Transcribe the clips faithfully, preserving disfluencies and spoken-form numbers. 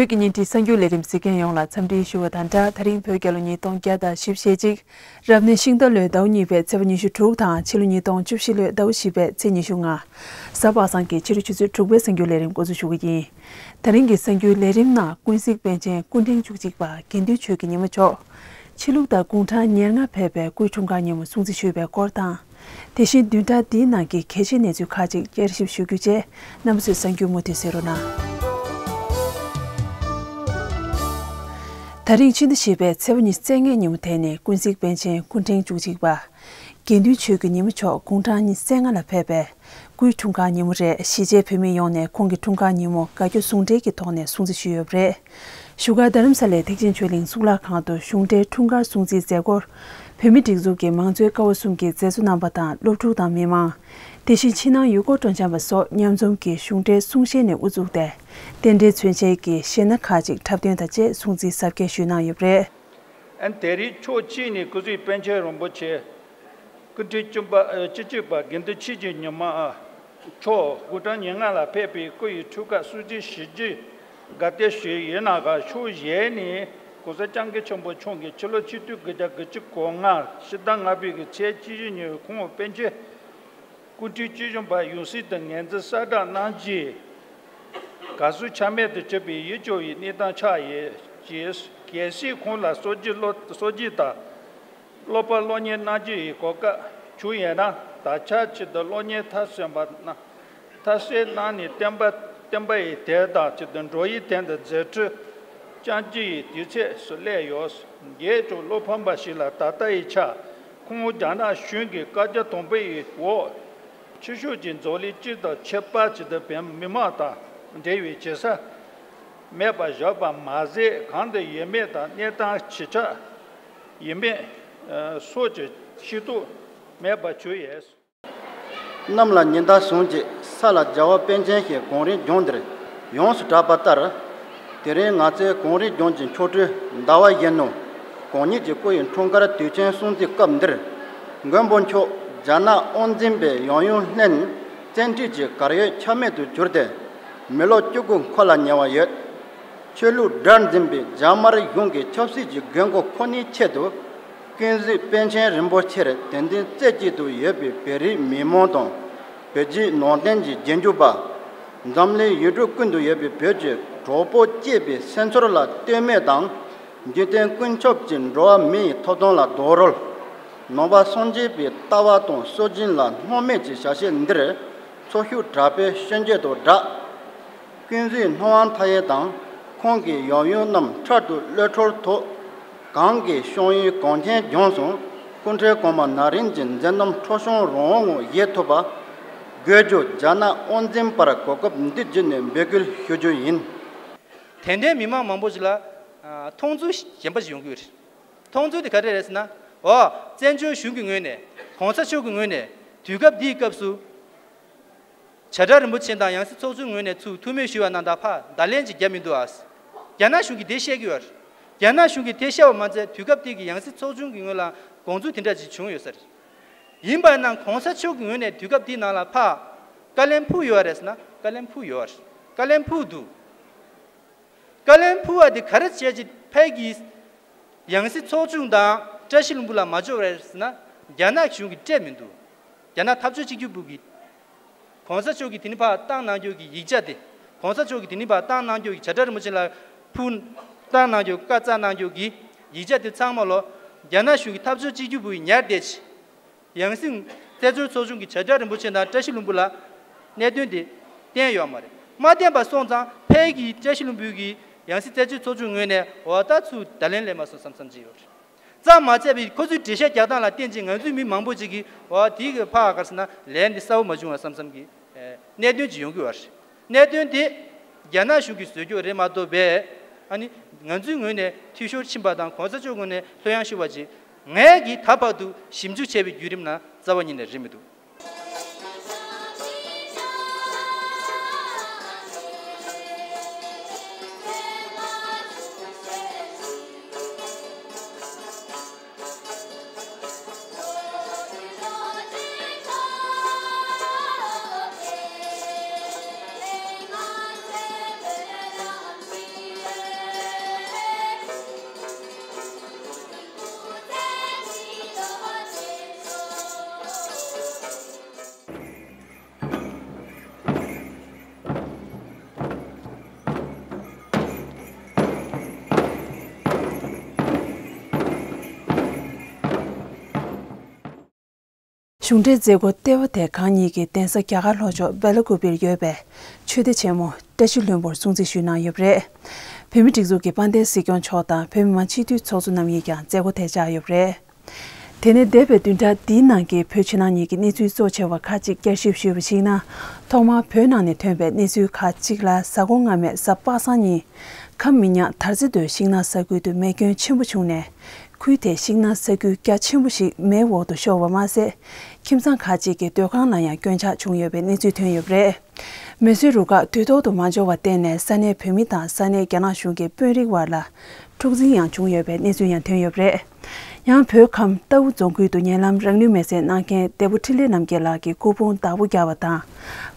ཀྱི་ཉིན་གྱི་གསར་འགྱུར་ལས་རིམ་གཟིགས་མཁན་ཡོངས་ལ་འཚམས་འདྲི་ཞུ་བ་དང་སྦྲགས། ད་རིང་བོད་རྒྱལ་ལོ་ཉིས་སྟོང་བརྒྱ་དང་བཞི་བཅུ་ཞེ་གཅིག་རབ་གནས་ཤིང་རྟ་ལོའི་ཟླ་བ་གཉིས་པའི་ཚེས་པ་ཉི་ཤུ་དྲུག་དང་ཕྱི་ལོ་ཉིས་སྟོང་བཅུ་བཞི་ལོའི་ཟླ་བ་བཞི་པའི་ཚེས་ཉི་ཤུ་ལྔ། གཟའ་པ་སངས་ཀྱི་ཕྱི་དྲོ་ཆུ་ཚོད་དྲུག་པའི་གསར་འགྱུར་ལས་རིམ་འགོ་འཛུགས་ཞུ་གི་ཡིན། ད་རིང་གི་གསར་འགྱུར་ལས་རིམ་ནང་ཀུན་གཟིགས་པཎ་ཆེན་སྐུ་ཕྲེང་བཅུ་གཅིག་པ་དགེ་འདུན་ཆོས་ཀྱི་ཉི་མ་མཆོག་ཕྱི་ལུགས་དང་གུང་ཁྲན་ཉེར་ལྔ་ཕེབས་པའི་སྐུའི་འཁྲུངས་སྐར་ཉིན་མོ་སྲུང་བརྩི་ཞུས་པའི་སྐོར་དང་། དེ་བཞིན་བདུན་ཕྲག་འདིའི་ནང་གི་གལ་ཆེའི་གནས་ཚུལ་ཁག་ཅིག་བསྐྱར་ཞིབ་ཞུ་རྒྱུ་བཅས་རྣམ་པ་ཚོས་གསར་འགྱུར་མུ་མཐུད་གསན་རོགས་གནང་། ད་རིང་ཕྱི་ཟླ་བཞི་པའི་ཚེས་པ་ཉི་ཤུ་རྩ་ལྔའི་ཉིན་མོ་དེ་ནི་ཀུན་གཟིགས་པཎ་ཆེན་སྐུ་ཕྲེང་བཅུ་གཅིག་པ་དགེ་འདུན་ཆོས་ཀྱི་ཉི་མ་མཆོག་དགུང་གྲངས་ཉི་ཤུ་རྩ་ལྔ་ལ་ཕེབས་པའི་སྐུའི་འཁྲུངས་སྐར་ཉིན་མོ་རེད། གཞིས་བྱེས་བོད་མི་ཡོངས་ནས་ཁོང་གི་འཁྲུངས་སྐར་ཉིན་མོ་དགའ་སྐྱོ་ཟུང་འབྲེལ་གྱི་ཐོག་ནས་སྲུང་བརྩི་ཞུས་ཡོད་པ་རེད། བཞུགས་སྒར་རྡ་རམ་ས་ལའི་ཐེག་ཆེན་ཆོས་གླིང་གཙུག་ལག་ཁང་དུ་གཞུང་འབྲེལ་འཁྲུངས་སྐར་སྲུང་བརྩིའི་མཛད་སྒོར། བོད་མིའི་སྒྲིག་འཛུགས་ཀྱི་མང་གཙོའི་ཀ་བ་གསུམ་གྱི་མཛད་གཙོ་རྣམ་པ་དང་སློབ་ཕྲུག་དང་མི་མང་། དེ་བཞིན་ཕྱི་ནང་ཡུལ་སྐོར་སྤྲོ་འཆམ་པ་སོགས་མཉམ་འཛོམས་ཀྱིས་གཞུང་འབྲེལ་གསུང་བཤད་ནས་དབུ་བཙུགས་ཏེ། རྟེན་འབྲེལ་མཚོན་བྱེད་ཀྱི་གཞས་སྣ་ཁག་ཅིག་འཁྲབ་སྟོན་དང་བཅས་སྲུང་བརྩིའི་གཟབ་རྒྱས་ཞུས་གནང་ཡོད་པ་རེད། ཨན། དེ་རིང་ཕྱོགས་གཅིག་ནས་སྐུ་གཟུགས་པཎ་ཆེན་རིན་པོ་ཆེ། སྐུ་ཕྲེང་བཅུ་པ་ཨ་བཅུ་གཅིག་པ་དགེ་འདུན་ཆོས་ཀྱི་ཉི་མ་ཨ་མཆོག་དགུང་གྲངས་ཉེར་ལྔ་ལ་ཕེབས་པའི་སྐུ་ཡི་འཁྲུངས་སྐར་སྲུང་བརྩི་ཞུ་རྒྱུའི་དགའ་སྟོན་ཞུས་ཡོད་ནའང་། ཕྱོགས་གཞན་ནས་༸གོང་ས་༸སྐྱབས་མགོན་ཆེན་པོ་མཆོག་གིས་ཕྱི་ལོ་ཆིག་སྟོང་དགུ་བརྒྱ་དགུ་བཅུ་གོ་ལྔ་ཕྱི་ཟླ་ལྔ་པའི་གི་ཚེས་བཅུ་བཞི་ཉིན་ཁོང་པཎ་ཆེན་སྐུ་ཕྲེང་བཅུ་བཞི་པ་ཡང་སྲིད་དུ་ངོས་འཛིན་གསལ་བསྒྲགས་གནང་རྗེས། དགའ་བསུ་ཆ་མེད་དུ་གྱུར་པའི་ཡིད་སྐྱོ་བའི་གནས་སྟངས་ཆགས་ཡོད་ཅེས། གལ་སྲིད་ཁོང་ལ་གསོལ་རྒྱུ་བློ་གསོལ་རྒྱུ་དང་། སློབ་པ་སློབ་གཉེར་གནང་རྒྱུ་ཡི་གོ་སྐབས་བྱུང་ཡོད་ན། ད་ཆ་ཆེད་དུ་སློབ་གཉེར་མཐར་སོན་པ་ན། མཐར་སོན་གནང་ནས་བསྟན་པ་བསྟན་པ་ཡི་དོན་དང་ཆེད་དུ་འགྲོ་བའི་དོན་དུ་མཛད་འཕྲིན་བསྐྱང་རྒྱུ་ཡི་དུས་ཚོད་སུ་སླེབས་ཡོད། རྒས་ཀྱང་བློ་ཕམ་པ་ཞིག་ལ་ད་ལྟ་ཡི་ཆར་ཁོང་རྒྱ་ནག་གཞུང་གི་བཀའ་རྒྱ་དམ་པའི་འོག་ཕྱི་ཕྱོགས་ཀྱི་འཛམ་གླིང་སྤྱི་དང་ཁྱད་པར་ཆེད་དུ་བོད་མི་མང་དང་འབྲེལ་བའི་བྱེད་ས་མེད་པར་བཞག་པ་མ་ཟད། གང་དུ་ཡོད་མེད་དང་གནས་སྟངས་ཇི་ཆགས་ཡོད་མེད་སོགས་ཀྱི་ཤེས་རྟོགས་མེད་པར་གྱུར་ཡོད། གནམ་ལ་ཉི་ཟླ་ཟུང་རྗེས་ས་ལ་རྒྱལ་བ་པཎ་ཆེན་ཞེས་གངས་རིའི་ལྗོངས་འདིར་ཡོངས་སུ་གྲགས་པ་ལྟར། དེ་རིང་ང་ཚོའི་གངས་རིའི་ལྗོངས་ཀྱི་མཆོག་སྤྲུལ་ཟླ་བ་གཞོན་ནུ་གང་ཉིད་ཀྱི་སྐུ་ཡི་འཁྲུངས་སྐར་དུས་ཆེན་སྲུང་བརྩིའི་སྐབས་འདིར། མགོན་པོ་མཆོག་རྒྱ་ནག་དབང་འཛིན་པའི་ཡང་ཡུན་ལྷན་བཙན་ཁྲིད་ཀྱི་གར་ཡོད་ཆ་མེད་དུ་གྱུར་ཏེ། མི་ལོ་བཅུ་དགུ་འཁོར་ལ་ཉེ་བ་ཡོད། ཆོས་ལུགས་དགྲར་འཛིན་པའི་རྒྱ་དམར་གཞུང་གི་ཆབ་སྲིད་ཀྱི་དགོས་མཁོ་ཁོ་ནའི་ཆེད་དུ། ཀུན་གཟིགས་པཎ་ཆེན་རིན་པོ་ཆེར་དད་འདུན་རྩེ་གཅིག་ཏུ་ཡོད་པའི་བོད་རིགས་མི་མང་དང་། བོད་བརྒྱུད་ནང་བསྟན་གྱི་རྗེས་འཇུག་པ། འཛམ་གླིང་ཡུལ་གྲུ་ཀུན་ཏུ་ཡོད་པའི་བོད་ཀྱི་གྲོགས་པོ་བཅས་པའི་སེམས་ཚོར་ལ་ལྟོས་མེད་དང་། འཇིག་རྟེན་ཀུན་ཁྱབ་ཀྱི་འགྲོ་བ་མི་ཡི་ཐོབ་ཐང་ལ་རྡོག་རོལ། ནང་པ་སངས་རྒྱས་པའི་ལྟ་བ་དང་སྲོལ་རྒྱུན་ལ་སྣང་མེད་ཀྱི་བྱ་བྱེད་འདིར། འཚོ་བཞུགས་གྲགས་པའི་གཤིན་རྗེ་དང་སྦྲགས། ཀུན་གཟིགས་སྣང་བ་མཐའ་ཡས་དང་ཁོང་གི་ཡང་ཡུན་རྣམས་འཕྲལ་དུ་གློད་གྲོལ་ཐོག། གང་གི་བྱུང་ཡུལ་གངས་ཅན་ལྗོངས་སུ་སྐུ་ཕྲེང་གོང་མ་ན་རིམ་གྱི་མཛད་རྣམ་ཁྲོ་ཆུང་རང་དབང་ངང་བཞེས་ཐུབ་པ། དགོས་རྒྱུ་རྒྱ་ནག་དབང་འཛིན་པར་གོ་སྐབས་འདི་བརྒྱུད་ནས་འབོད་སྐུལ་ཞུ་རྒྱུ་ཡིན། དད་ལྡན་མི་མང་མང་པོ་ཞིག་ལ་ཨ་མཐོང་ཚུལ་གཞན་པ་ཞིག་ཡོང་གི་ཡོད་རེད། མཐོང་ཚུལ་དེ་ག་རེ་རེད་ཟེར་ན། འོ། བཙན་བྱོལ་གཞུང་གི་ངོས་ནས། གོང་ས་མཆོག་གི་ངོས་ནས་དུས་སྐབས་འདིའི་སྐབས་སུ། བྱ་བྲལ་རིན་པོ་ཆེ་དང་ཡང་སྲིད་ཚོགས་ཆུང་ངོས་ནས་ཚུར་ཐུགས་མོས་ཞུས་པ་རྣམས་དང་ཕར་བརྡ་ལན་ཅིག་བརྒྱབ་མི་འདུག་ཨ། རྒྱ་ནག་གཞུང་གིས་དེ་བཤད་ཀྱི་ཡོད་རེད། རྒྱ་ནག་གཞུང་གིས་དེ་བཤད་པ་མ་ཚད་དུས་སྐབས་དེ་གི་ཡང་སྲིད་ཚོགས་ཆུང་གི་ངོས་ལ་དགོངས་ཚུལ་དེ་འདྲ་ཅིག་བྱུང་ཡོད་ས་རེད། ཡིན་པ་ན་གོང་ས་མཆོག་གི་ངོས་ནས་དུས་སྐབས་དེའི་ནང་ལ་ཕར་བཀའ་ལན་ཕུལ་ཡོད་རེད་ཟེར་ན། བཀའ་ལན་ཕུལ་ཡོད་རེད། བཀའ་ལན་ཕུལ་འདུག་བཀའ་ལན་ཕུལ་བ་དེ་ག་རེ་བྱས་ཀྱི་ཕ་གི་ཡང་སྲིད་ཚོགས་ཆུང་དང་བཀྲ་ཤིས་ལྷུན་པོ་ལ་མ་འབྱོར་བ་རེད་ཟེར་ན། རྒྱ་ནག་གཞུང་གིས་སྤྲད་མི་འདུག་རྒྱ་ནག་འཐབ་ཕྱོགས་གཅིག་གྱུར་པུའུ་གིས། གོང་ས་མཆོག་གིས་དེ་ནི་ཕར་བཏང་གནང་རྒྱུ་གི་ཡིག་ཆ་དེ། གོང་ས་མཆོག་གིས་དེ་ནི་ཕར་བཏང་གནང་རྒྱུ་གི་བྱ་བྲལ་རིན་པོ་ཆེ་ལ་ཕུལ། བཏང་གནང་རྒྱུ་བཀའ་སྩལ་གནང་རྒྱུ་གི་ཡིག་ཆ་དེ་ཚང་མ་ལོ། རྒྱ་ནག་གཞུང་གིས་འཐབ་ཕྱོགས་གཅིག་གྱུར་པུའུ་ཡིས་ཉར་བསྡད་ཅི། ཡང་སྲིད་བཙན་བྱོལ་ཚོགས་ཆུང་གི་བྱ་བྲལ་རིན་པོ་ཆེ་དང་བཀྲ་ཤིས་ལྷུན་པོ་ལ་གནད་དོན་དེ་བསྟན་ཡོད་མ་རེད། མ་བསྟན་པ་སོང་ཙང་ཕ་གི་བཀྲ་ཤིས་ལྷུན་པོ་གིས་ཡང་སྲིད་བཙན་བྱོལ་ཚོགས་ཆུང་ངོས་ནས་འོ་ད་ཚུར་བརྡ་ལན་སླེབས་མ་སོང་བསམ་བསམ་བྱས་ཡོད་རེད། ཙམ་མ་ཚད་པའི་ཁོ་ཚོའི་འགྲེལ་བཤད་རྒྱག་སྟངས་ལ་བརྟེན་ཅིང་ང་ཚོའི་མི་མང་པོ་ཅིག་གིས་འོ་དེའི་གི་ཕར་ག་རེ་ཟེར་ན་ལན་འདི་གསལ་པོ་མ་བྱུང་བ་བསམ་བསམ་གྱི་གནད་དོན་ཅིག་ཡོང་གི་ཡོད་རེད། གནད་དོན་དེ་རྒྱ་ནག་གཞུང་གིས་བཟོས་ཀྱི་ཡོད་རེད་མ་གཏོགས་པས། ཨ་ནི་ང་ཚོའི་ངོས་ནས་འཐུས་ཤོར་ཕྱིན་པ་དང་གོང་ས་མཆོག་ངོས་ནས་ལྷོད་ཡངས་ཤོར་བ་ཅིག་ངས་ཀྱིས་ད་བར་དུ་ཞིབ་འཇུག་བྱས་པའི་བརྒྱུད་རིམ་ནང་རྩ་བ་ཉིད་ནས་རེད་མི་འདུག་གཞུང་འབྲེལ་མཛད་སྒོ་ལྟེ་བ་དེ་གང་ཉིད་ཀྱི་གདན་ས་རྒྱ་གར་ལྷོ་ཕྱོགས་སྦེ་ལ་ཀུ་པིར་ཡོད་པའི་ཆོས་སྡེ་ཆེན་མོ་བཀྲ་ཤིས་ལྷུན་པོར་སྲུང་བརྩི་ཞུས་གནང་ཡོད་པ་རེད། བོད་མིའི་སྒྲིག་འཛུགས་ཀྱི་དཔལ་ལྡན་སྲིད་སྐྱོང་མཆོག་དང་བོད་མི་མང་སྤྱི་འཐུས་ཚོགས་གཙོ་རྣམ་གཉིས་ཀྱང་མཛད་སྒོ་དེར་བཅར་ཡོད་པ་རེད། དེ་ནས་འདས་པའི་བདུན་ཕྲག་འདིའི་ནང་གི་བོད་ཕྱི་ནང་གཉིས་ཀྱི་གནས་ཚུལ་གཙོ་ཆེ་བ་ཁག་ཅིག་བསྐྱར་ཞིབ་ཞུས་པ་ཞིག་ན། ཐོག་མར་བོད་ནང་ནས་ཐོན་པའི་གནས་ཚུལ་ཁག་ཅིག་ལ། གཟའ་འཁོར་སྔ་མའི་གཟའ་པ་སངས་ཉིན་ཁམས་མི་ཉག་དར་རྩེ་མདོའི་ཤིང་ནགས་ས་ཁུལ་དུ་མེ་སྐྱོན་ཆེན་པོ་བྱུང་ནས། ཁུལ་དེའི་ཤིང་ནགས་ས་ཁུལ་རྒྱ་ཆེན་པོ་ཞིག་མེའི་འོག་ཏུ་ཤོར་བ་མ་ཟད། ཁྱིམ་ཚང་ཁག་ཅིག་གི་སྡོད་ཁང་ལ་ཡང་སྐྱོན་ཆག་བྱུང་ཡོད་པའི་གནས་ཚུལ་ཐོན་ཡོད་པ་རེད། མེ་གསོད་རུ་ཁག་དུས་ཐོག་ཏུ་མ་འབྱོར་བར་བརྟེན་ནས། ས་གནས་བོད་མི་དང་ས་གནས་རྒྱ་ནག་གཞུང་གི་དཔོན་རིགས་བར་ལ་འཁྲུག་འཛིང་ཡང་བྱུང་ཡོད་པའི་གནས་ཚུལ་ཡང་ཐོན་ཡོད་པ་རེད། ཡང་བོད་ཁམས་རྟའུ་རྫོང་ཁུལ་དུ་ཉེ་ལམ་རང་ལུས་མེར་སྲེག་གནང་མཁན་འདས་པོ་འཕྲིན་ལས་རྣམ་རྒྱལ་ལགས་ཀྱི་སྐུ་ཕུང་བདག་པོ་བརྒྱབ་པ་དང་།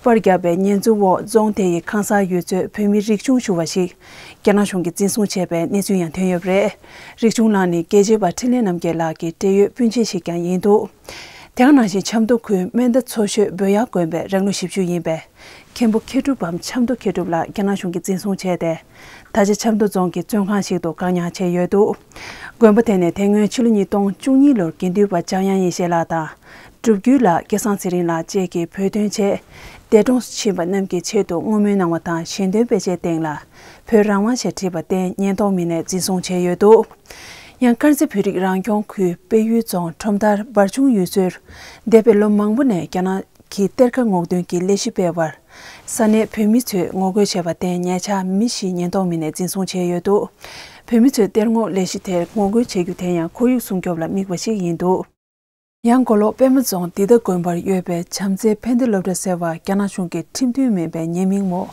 པར་བརྒྱབ་པའི་ཉེས་འཛུགས་འོག་རྫོང་དེ་ཡི་ཁང་གསར་ཡུལ་ཚོའི་བོད་མི་རིག་གཞུང་ཞུ་བ་ཞིག་རྒྱ་ནག་གཞུང་གིས་འཛིན་བཟུང་བྱས་པའི་གནས་ཚུལ་ཡང་ཐོན་ཡོད་པ་རེད། རིག་གཞུང་ལགས་ནི་རྒྱལ་གཅེས་པ་འཕྲིན་ལས་རྣམ་རྒྱལ་ལགས་ཀྱི་འབྲེལ་ཡོད་སྤུན་མཆེད་ཞིག་ཀྱང་ཡིན་འདུག་དེ་ག་ནང་བཞིན་ཆབ་མདོ་ཁུལ་སྨན་རྟ་མཚོ་ཤོད་བོད་ཡར་དགོན་པའི་རང་ལོ་བཞི་བཅུ་ཡིན་པའི་མཁན་པོ་མཁས་གྲུབ་བམ་ཆབ་མདོ་མཁས་གྲུབ་ལགས་རྒྱ་ནག་གཞུང་གིས་འཛིན་བཟུང་བྱས་ཏེ། ད་ཆ་ཆབ་མདོ་རྫོང་གི་བཙོན་ཁང་ཞིག་ཏུ་བཀག་ཉར་བྱས་ཡོད་འདུག་དགོན་པ་དེ་ནས་དེ་སྔོན་ཕྱི་ལོ་ཉིས་སྟོང་བཅུ་གཉིས་ལོར་དགེ་འདུན་པ་འཇམ་དབྱངས་ཡེ་ཤེས་ལགས་དང་། སྒྲུབ་བརྒྱུད་ལགས་སྐལ་བཟང་ཚེ་རིང་ལགས་བཅས་ཀྱིས་བོད་དོན་ཆེད་འདས་གྲོངས་སུ་ཕྱིན་པ་རྣམས་ཀྱི་ཆེད་དུ་བསྔོ་སྨོན་གནང་བ་དང་། ཞལ་འདོན་དཔེ་ཆའི་སྟེང་ལ་བོད་རང་དབང་ཞེས་བྲིས་པ་བསྟན་ཉེན་རྟོག་མི་སྣས་འཛིན་བཟུང་བྱས་ཡོད་འདུག་ཡང་དཀར་མཛེས་བོད་རིགས་རང་སྐྱོང་ཁུལ་དཔལ་ཡུལ་རྫོང་ཁྲོམ་མདའ་འབར་ཆུང་ཡུལ་ཚོར་འདས་པའི་ལོ་མང་པོ་ནས་རྒྱ་ནག་གི་གཏེར་ཁ་སྔོག་འདོན་གྱི་ལས་གཞི་སྤེལ་བར་ས་གནས་བོད་མི་ཚོས་ངོ་རྒོལ་བྱས་པར་བརྟེན། ཉེ་ཆར་མི་བཞི་ཉེན་རྟོག་མི་སྣས་འཛིན་བཟུང་བྱས་ཡོད་འདུག་བོད་མི་ཚོས་གཏེར་སྔོག་ལས་གཞི་དེར་ངོ་རྒོལ་བྱེད་རྒྱུ་དེ་ཡང་ཁོར་ཡུག་སྲུང་སྐྱོབ་ལ་དམིགས་པ་ཞིག་ཡིན་འདུག་ཡང་མགོ་ལོག་པད་མ་རྫོང་འདི་ལྟ་དགོན་པར་ཡོད་པའི་བྱམས་བརྩེའི་ཕན་བདེ་སློབ་གྲྭ་ཟེར་བ་རྒྱ་ནག་གཞུང་གི་ཁྲིམས་མཐུན་མིན་པའི་ཉེས་མིང་འོག་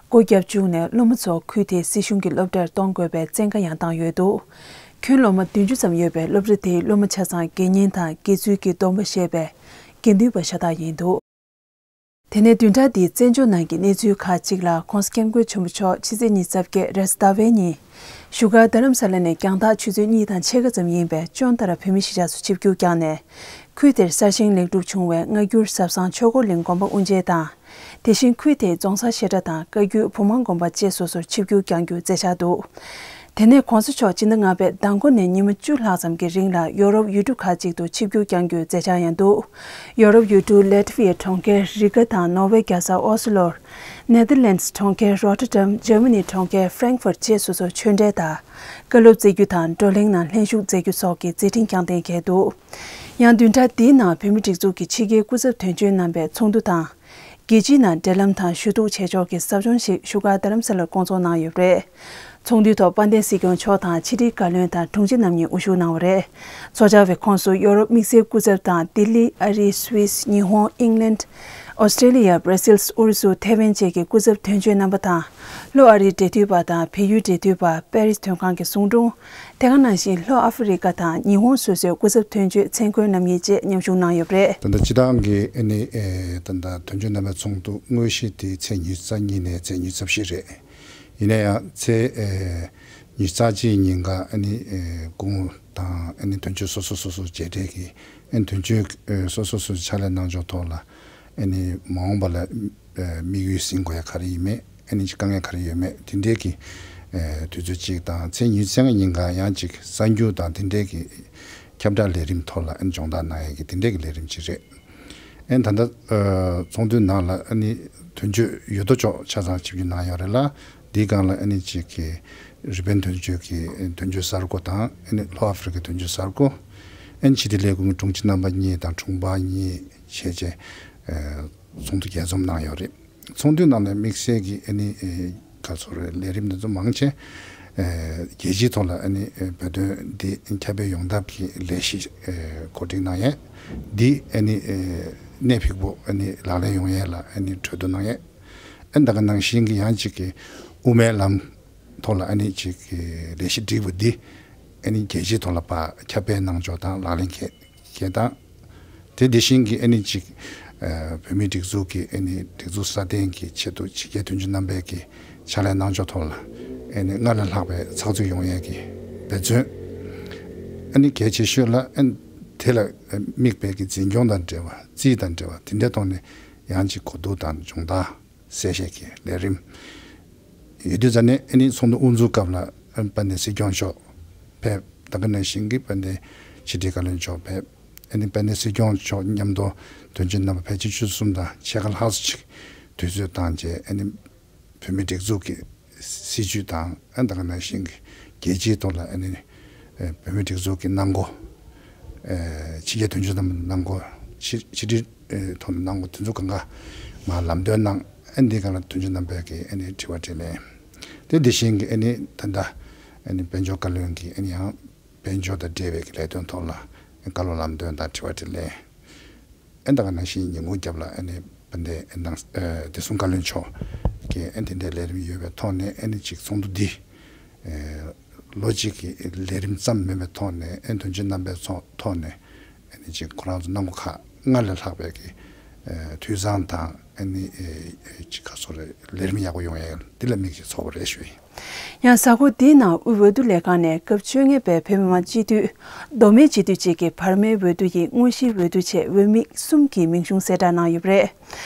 སྒོ་བརྒྱབ་བཅུག་ནས་སློབ་མ་ཚོ་ཁུལ་དེའི་སྲིད་གཞུང་གི་སློབ་གྲྭར་གཏོང་དགོས་པའི་བཙན་བཀའ་ཡང་བཏང་ཡོད་འདུག་ཁྱོན་སློབ་མ་བདུན་ཅུ་ཙམ་ཡོད་པའི་སློབ་གྲྭ་དེའི་སློབ་མ་ཆ་ཚང་དགེ་བསྙེན་དང་དགེ་ཚུལ་གྱི་སྡོམ་པ་བཞེས་པའི་དགེ་འདུན་པ་ཤ་སྟག་ཡིན་འདུག་དེ་ནས་བདུན་ཕྲག་འདིའི་བཙན་བྱོལ་ནང་གི་གནས་ཚུལ་ཁག་ཅིག་ལ། ྋགོང་ས་ྋསྐྱབས་མགོན་ཆེན་པོ་མཆོག་ཕྱི་ཚེས་ཉི་ཤུ་རྩ་བརྒྱད་རེས་གཟའ་ཟླ་བའི་ཉིན་བཞུགས་སྒར་རྡ་རམ་ས་ལ་ནས་རྒྱང་ཐག་ཆུ་ཚོད་གཉིས་དང་ཕྱེད་ཀ་ཙམ་ཡིན་པའི་ཅོན་ཏ་ར་བོད་མི་གཞིས་ཆགས་སུ་ཆིབས་བསྒྱུར་བསྐྱངས་ནས། ཁུལ་དེར་གསར་བཞེངས་ལེགས་གྲུབ་བྱུང་བའི་སྔ་འགྱུར་ཟབ་གསང་ཆོས་འཁོར་གླིང་དགོན་པ་དབུ་འབྱེད་དང་། དེ་བཞིན་ཁུལ་དེའི་རྫོང་སར་བཤད་གྲྭ་དང་བཀའ་བརྒྱུད་བུམ་དབང་དགོན་པ་བཅས་སོ་སོར་ཆིབས་བསྒྱུར་བསྐྱང་རྒྱུའི་མཛད་འཆར་འདུག་དེ་ནས་ྋགོང་ས་མཆོག་སྤྱི་ཟླ་ལྔ་པའི་ཟླ་མགོ་ནས་ཉི་མ་བཅུ་ལྷག་ཙམ་གྱི་རིང་ལ་ཡོ་རོབ་ཡུལ་གྲུ་ཁག་ཅིག་ཏུ་ཆིབས་བསྒྱུར་བསྐྱང་རྒྱུའི་མཛད་འཆར་ཡང་འདུག་ཡོ་རོབ་ཡུལ་གྲུ་ལེ་ཏི་ཝི་ཡའི་གྲོང་ཁྱེར་རི་ག་དང་ནོར་ཝེ་རྒྱལ་ས་ཨོ་སི་ལོར། ནེ་ཐར་ལེན་ཌི་གྲོང་ཁྱེར་རོ་ཊར་ཌམ། འཇར་མ་ནི་གྲོང་ཁྱེར་ཧྥ་རེང་ཧྥུར་ཊི་བཅས་སོ་སོར་ཆོས་འབྲེལ་དང་བཀའ་སློབ་སྩལ་རྒྱུ་དང་བགྲོ་གླེང་ནང་ལྷན་ཞུགས་མཛད་རྒྱུ་སོགས་ཀྱི་མཛད་འཕྲིན་བསྐྱངས་གཏན་འཁེལ་འདུག་ཡང་བདུན་ཕྲག་འདིའི་ནང་བོད་མིའི་སྒྲིག་འཛུགས་ཀྱི་ཕྱི་རྒྱལ་སྐུ་ཚབ་དོན་གཅོད་རྣམ་པའི་ཚོགས་འདུ་དང་། རྒྱལ་སྤྱིའི་ནང་འབྲེལ་ལམ་དང་ཞུ་གཏུག་བྱེད་ཕྱོགས་ཀྱི་ཟབ་སྦྱོང་ཞིག་བཞུགས་སྒར་རྡ་རམ་ས་ལར་བསྐོང་ཚོགས་གནང་ཡོད་པ་རེད། ཚོགས་འདུའི་ཐོག་དཔལ་ལྡན་སྲིད་སྐྱོང་མཆོག་དང་ཕྱི་དྲིལ་བཀའ་བློན་དང་དྲུང་ཆེ་རྣམ་གཉིས་དབུ་བཞུགས་གནང་བ་རེད། ཚོགས་བཅར་བའི་ཁོངས་སུ་ཡོ་རོབ་དམིགས་བསལ་སྐུ་ཚབ་དང་ལྡི་ལི། ཨ་རི། སུད་སི། ཉི་ཧོང་། ཨིང་ལན། ཨོ་སི་ཀྲེ་ལི་ཡ། བྷར་སིལ། ཨུ་རུ་སུ། ཐེ་ཝན་བཅས་ཀྱི་སྐུ་ཚབ་དོན་གཅོད་རྣམ་པ་དང་། ལྷོ་ཨ་རིའི་འབྲེལ་མཐུད་པ་དང་བལ་ཡུལ་འབྲེལ་མཐུད་པ། པེ་རིས་དོན་ཁང་གི་ཟུང་དྲུང་། དེ་ག་ནང་བཞིན་ལྷོ་ཨ་ཧྥེ་རི་ཀ་དང་ཉི་ཧོང་སོ་སོའི་སྐུ་ཚབ་དོན་གཅོད་ཚེ་མགོན་རྣམ་གཉིས་བཅས་མཉམ་ཞུགས་གནང་ཡོད་པ་རེད། ད་ལྟ་སྤྱི་བཏང་གི་ཨ་ནི་ཨེ་ད་ལྟ་དོན་གཅོད་རྣམ་པའི་ཚོགས་འདུ་དངོས་གཞི་དེ་ཚེས་ཉི་ཤུ་རྩ་གཉིས་ནས་ཚེས་ཉི་ཤུ་རྩ་བཞི་རེད། ཡིན་ན་ཡང་ཚེས་ཨེ་ཉི་ཤུ་རྩ་གཅིག་ཉིན་ཀ་ཨ་ནི་ཨེ་སྐུ་ངོ་དང་ཨ་ནི་དོན་གཅོད་སོ་སོ་སོ་སོ་མཇལ་འཕྲད་ཀྱིས་ཨ་ནི་དོན་གཅོད་ཨེ་སོ་སོ་སོ་སོའི་ཕྱག་ལས་གནང་ཕྱོགས་ཐོག་ལ་ཨ་ནི་མ་འོངས་པ་ལ་ཨེ་དམིགས་ཡུལ་ཟིན་དགོས་ཡ་ག་རེ་ཡིན་མེད། ཨ་ནི་དཀའ་ངལ་ག་རེ་ཡོད་མེད་དེ་འདྲའི་གི་ཨེ་དུས་ཚོད་ཅིག་དང་། ཚེས་ཉི་ཤུ་རྩ་ལྔ་ཉིན་ཀ་ཡང་ཅིག་གསར་འགྱུར་དང་དེ་འདྲའི་གི་ཁྱབ་བསྒྲགས་ལས་རིམ་ཐོག་ལ་ཨ་ནི་སྦྱོང་བརྡར་གནང་ཡས་ཀྱི་དེ་འདྲའི་གི་ལས་རིམ་ཅིག་རེད། ཨ་ནི་ད་ལྟ་ཨེ་ཚོགས་འདུའི་ནང་ལ་ཨ་ནི་དོན་གཅོད་ཡོད་དོ་ཅོག་ཆ་ཚང་ཆིབས་བསྒྱུར་གནང་ཡོད་རེད་ལ། འདིའི་སྒང་ལ་ཨ་ནི་ཅིག་གི་རི་པན་དོན་གཅོད་ཀྱི་དོན་གཅོད་གསར་བསྐོ་དང་། ཨ་ནི་ལྷོ་ཨ་ཧྥེ་རི་ཁའི་དོན་གཅོད་གསར་བསྐོ། ཨ་ནི་ཕྱི་དྲིལ་ལས་ཁུངས་ཀྱི་དྲུང་ཆེ་རྣམ་པ་གཉིས་དང་དྲུང་འཕར་གཉིས་བྱས་རྗེས་ཨེ་ཚོགས་འདུ་རྒྱས་འཛོམས་གནང་ཡོད་རེད། ཚོགས་འདུའི་ནང་ལ་དམིགས་བསལ་གྱི་ཨ་ནི་ཨེ་ག་ཚོད་རེད། ལས་རིམ་འདི་ཚོ་མང་ཆེ་ཨེ་རྒྱལ་སྤྱིའི་ཐོག་ལ་ཨ་ནི་ཨེ་བོད་དོན་འདི་ཁྱབ་སྤེལ་ཡོང་ཐབས་ཀྱི་ལས་གཞི་ཨེ་གོ་སྒྲིག་གནང་ཡས། འདི་ཨ་ནི་ཨེ་གནད་འཕིགས་པོ་ཨ་ནི་ལག་ལེན་ཡོང་ཡས་ལ་ཨ་ནི་གྲོས་བསྡུར་གནང་ཡས། ཨ་ནི་ད་ག་ནང་བཞིན་གྱི་ཡང་གཅིག་གི་དབུ་མའི་ལམ་ཐོག་ལ་ཨ་ནི་གཅིག་གི་ལས་གཞི་བསྒྲིགས་པ་འདི་ཨ་ནི་རྒྱལ་སྤྱིའི་ཐོག་ལ་ཕར་ཁྱབ་སྤེལ་གནང་ཕྱོགས་དང་ལག་ལེན་འཁེལ་འཁེལ་སྟངས། དེ་དེ་བཞིན་གྱི་ཨ་ནི་གཅིག་ཨ་བོད་མིའི་སྒྲིག་འཛུགས་ཀྱི་ཨ་ནི་སྒྲིག་འཛུགས་སྲ་བརྟན་གྱི་ཆེད་དུ་ཕྱི་རྒྱལ་དོན་གཅོད་རྣམ་པས་ཀྱི་ཕྱག་ལས་གནང་ཕྱོགས་ཐོག་ལ་ཨ་ནི་སྔར་ལས་ལྷག་པའི་ཚགས་ཚུད་ཡོང་ཡས་ཀྱི་འབད་བརྩོན། ཨ་ནི་གལ་ཆེ་ཤོས་ལ་ཨ་ནི་དེ་ལ་དམིགས་པའི་གི་འཛིན་སྐྱོང་དང་འབྲེལ་བ། རྩིས་དང་འབྲེལ་བ་དེ་འདྲའི་ཐོག་ནས་ཡང་གཅིག་གོ་བསྡུར་དང་སྦྱོང་བརྡར་གསལ་བཤད་ཀྱི་ལས་རིམ་ཡོད་དུས་ཙ་ནས། ཨ་ནི་ཚོགས་འདུ་དབུ་འཛུགས་སྐབས་ལ་ཨ་ནི་དཔལ་ལྡན་སྲིད་སྐྱོང་མཆོག་ཕེབས། ད་ག་ནང་བཞིན་གྱི་དཔལ་ལྡན་ཕྱི་དྲིལ་བཀའ་བློན་མཆོག་ཕེབས། ཨ་ནི་དཔལ་ལྡན་སྲིད་སྐྱོང་མཆོག་མཉམ་དུ་དོན་གཅོད་རྣམ་པ་ཕལ་ཆེར་བཅུ་གསུམ་དང་ཕྱེད་ཀ་ལྷག་ཙམ་ཅིག་དུས་ཚོད་བཏང་རྗེས། ཨ་ནི་བོད་མིའི་སྒྲིག་འཛུགས་ཀྱི་སྲིད་བྱུས་དང་། ཨ་ནི་ད་ག་ནང་བཞིན་གྱི་རྒྱལ་སྤྱིའི་ཐོག་ལ་ཨ་ནི་ཨ་བོད་མིའི་སྒྲིག་འཛུགས་ཀྱི་གནང་སྒོ། ཨ་ཕྱི་རྒྱལ་དོན་གཅོད་རྣམ་པ་གནང་སྒོ། ཕྱི་ཕྱི་དྲིལ་ཨ་ཐོག་ནས་གནང་སྒོ་དེ་ཚོ་གང་ག་མར་ལམ་སྟོན་གནང་། ཨ་ནི་འདི་སྒང་ལ་དོན་གཅོད་རྣམ་པས་ཀྱི་ཨ་ནི་དྲི་བ་དྲིས་ལན། དེ་དེ་བཞིན་གྱི་ཨ་ནི་ད་ལྟ་ཨ་ནི་དཔལ་འབྱོར་བཀའ་བློན་གྱིས་ཨ་ནི་ཡང་དཔལ་འབྱོར་དང་འབྲེལ་བའི་གི་ལས་དོན་ཐོག་ལ་བཀའ་སློབ་ལམ་སྟོན་དང་དྲི་བ་དྲིས་ལན། ཨ་ནི་ད་ག་ནང་བཞིན་ཉིན་གུང་རྒྱབ་ལ་ཨ་ནི་དཔལ་ལྡན་ཨ་ནི་ནང་ཨ་བདེ་སྲུང་བཀའ་བློན་མཆོག་གིས་ཨ་ནི་དེ་འདྲའི་ལས་རིམ་ཡོད་པའི་ཐོག་ནས། ཨ་ནི་ཅིག་ཚོགས་འདུ་འདི་ཨ་ལོ་གཅིག་གི་ལས་རིམ་ཙམ་མིན་པའི་ཐོག་ནས། ཨ་ནི་དོན་གཅོད་རྣམ་པའི་ཚོགས་ཐོག་ནས་ཨ་ནི་ཅིག་ཁོ་རང་ཚོ་གནང་སྒོ་ཁག་སྔར་ལས་ལྷག་པའི་གི་ཨ་འཐུས་ཚང་དང་། ཨ་ནི་ཨ་ཅིག་ག་ཚོད་རེད། ལས་རིམ་ཡག་པོ་ཡོང་ཡ་འདི་ལ་དམིགས་ཀྱིས་ཚོགས་པ་རེད་ཞུ་ཡིན། ཡང་གཟའ་འཁོར་འདིའི་ནང་དབུས་འོས་བསྡུ་ལས་ཁང་ནས་སྐབས་བཅོ་ལྔ་པའི་བོད་མི་མང་སྤྱི་འཐུས། མདོ་སྨད་སྤྱི་འཐུས་བཅས་ཀྱི་བར་མའི་འོས་བསྡུ་ཡི་དངོས་གཞིའི་འོས་བསྡུ་ཆེད་འོས་མི་གསུམ་གྱི་མིང་གཞུང་གསལ་བསྒྲགས་གནང་ཡོད་པ་རེད།